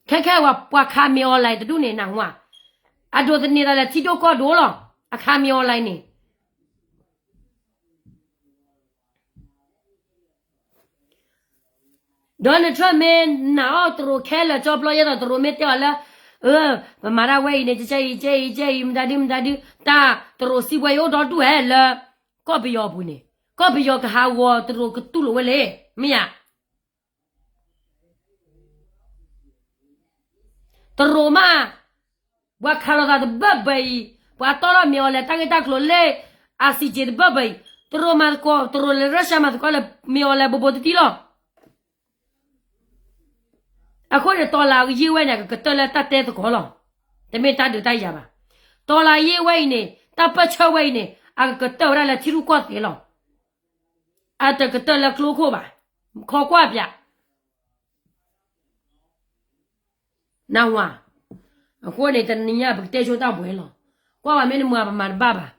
ခဲခဲဝဲပှၤခးမ့ၢ်အီၤလဲၣ်တဒူၣ်န့ၣ် နၢ်ဟူဧါ. အဒိးသန့ၤသးလၢထံဒိၣ်ကီၢ်ဒိၣ်လီၤ. အခးမ့ၢ်အီၤလဲၣ်န့ၣ် Donald Trump မ့ၢ်နာ်အီၤတရူးခဲလၢာ်ကၠီပျီ ယဲသိးတရူးမ့ၢ်တဲအီၤလၢ ပမၤတၢ်ဝဲအံၤန့ၣ် ကဲအံၤ ကဲအံၤ ကဲအံၤ မတၤဒု မတၤဒု တၢ်တရူးစံးဘှဲအံၤအိၣ်ဒီဒူၣ်ဟဲလၢ ကီၢ်ပယီၤအပူၤန့ၣ် ကီၢ်ပယီၤကဟးဂီၤတရူးကတူၢ်လိာ်ဝဲလဲၣ် မ့ၢ်ဧါ. တရူးမး ပှၤခးလိာ်သးတဘၢဘၢအံၤ ပှၤတီထီၣ်မ့ၢ်အီၤလဲၣ် တၢ်ဂ့ၢ်တၢ်ကျိၤလၢ ICJ တဘၢဘၢအံၤ တရူးမၤသကိး တရူးလၢ Russia မၤသကိးလၢမ့ၢ်အီၤလဲၣ်ဘိဘိတတံၢ်လီၤ. အဃိန့ၣ် တီၤလၤယ့ၢ်ဝဲန့ၣ် အကကတၢၢ်လၢတၢ်တဲသကိးလီၤ. တမ့ၢ်တၢ်ဒုးတၢ်ယၤဘၣ်. တီၤလၤယ့ၢ်ဝဲအံၤန့ၣ် တၢ်ပၢၢ်ဆၢဝဲအံၤန့ၣ် အကကတၢၢ်ဝဲဒၣ်လၢထံရူၢ်ကီၢ်သဲးလီၤ. အတကတၢၢ်လၢကျိခိၣ်ဘၣ်. ခီကွၢ်ပၠး နၢ်ဟူဧါ. အဃိန့ၣ် တနံၤညါပကတဲဆိတၢ်ပှဲၤလီၤ. ကွၢ်ဘၣ်မ့ၢ်နမၤပမၤတဘၣ်ဘၣ်.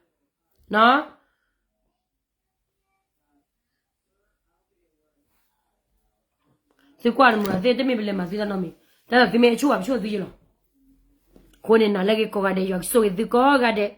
သုကွၢ်တမုာ်သ့ၣ် တမ့ၢ်ပလဲၤမၤသုတၢ်နီတမံၤ, တၢ်သးသုမ့ၢ်အဆိၣ်ဘၣ် ပဆိၣ်သုယ့ၢ်လီၤ. အဃိန့ၣ် နၤလၢဂ့ၤကိးဂၤဒဲး ယွၤကဆိၣ်ဂ့ၤသုကိးဂၤဒဲး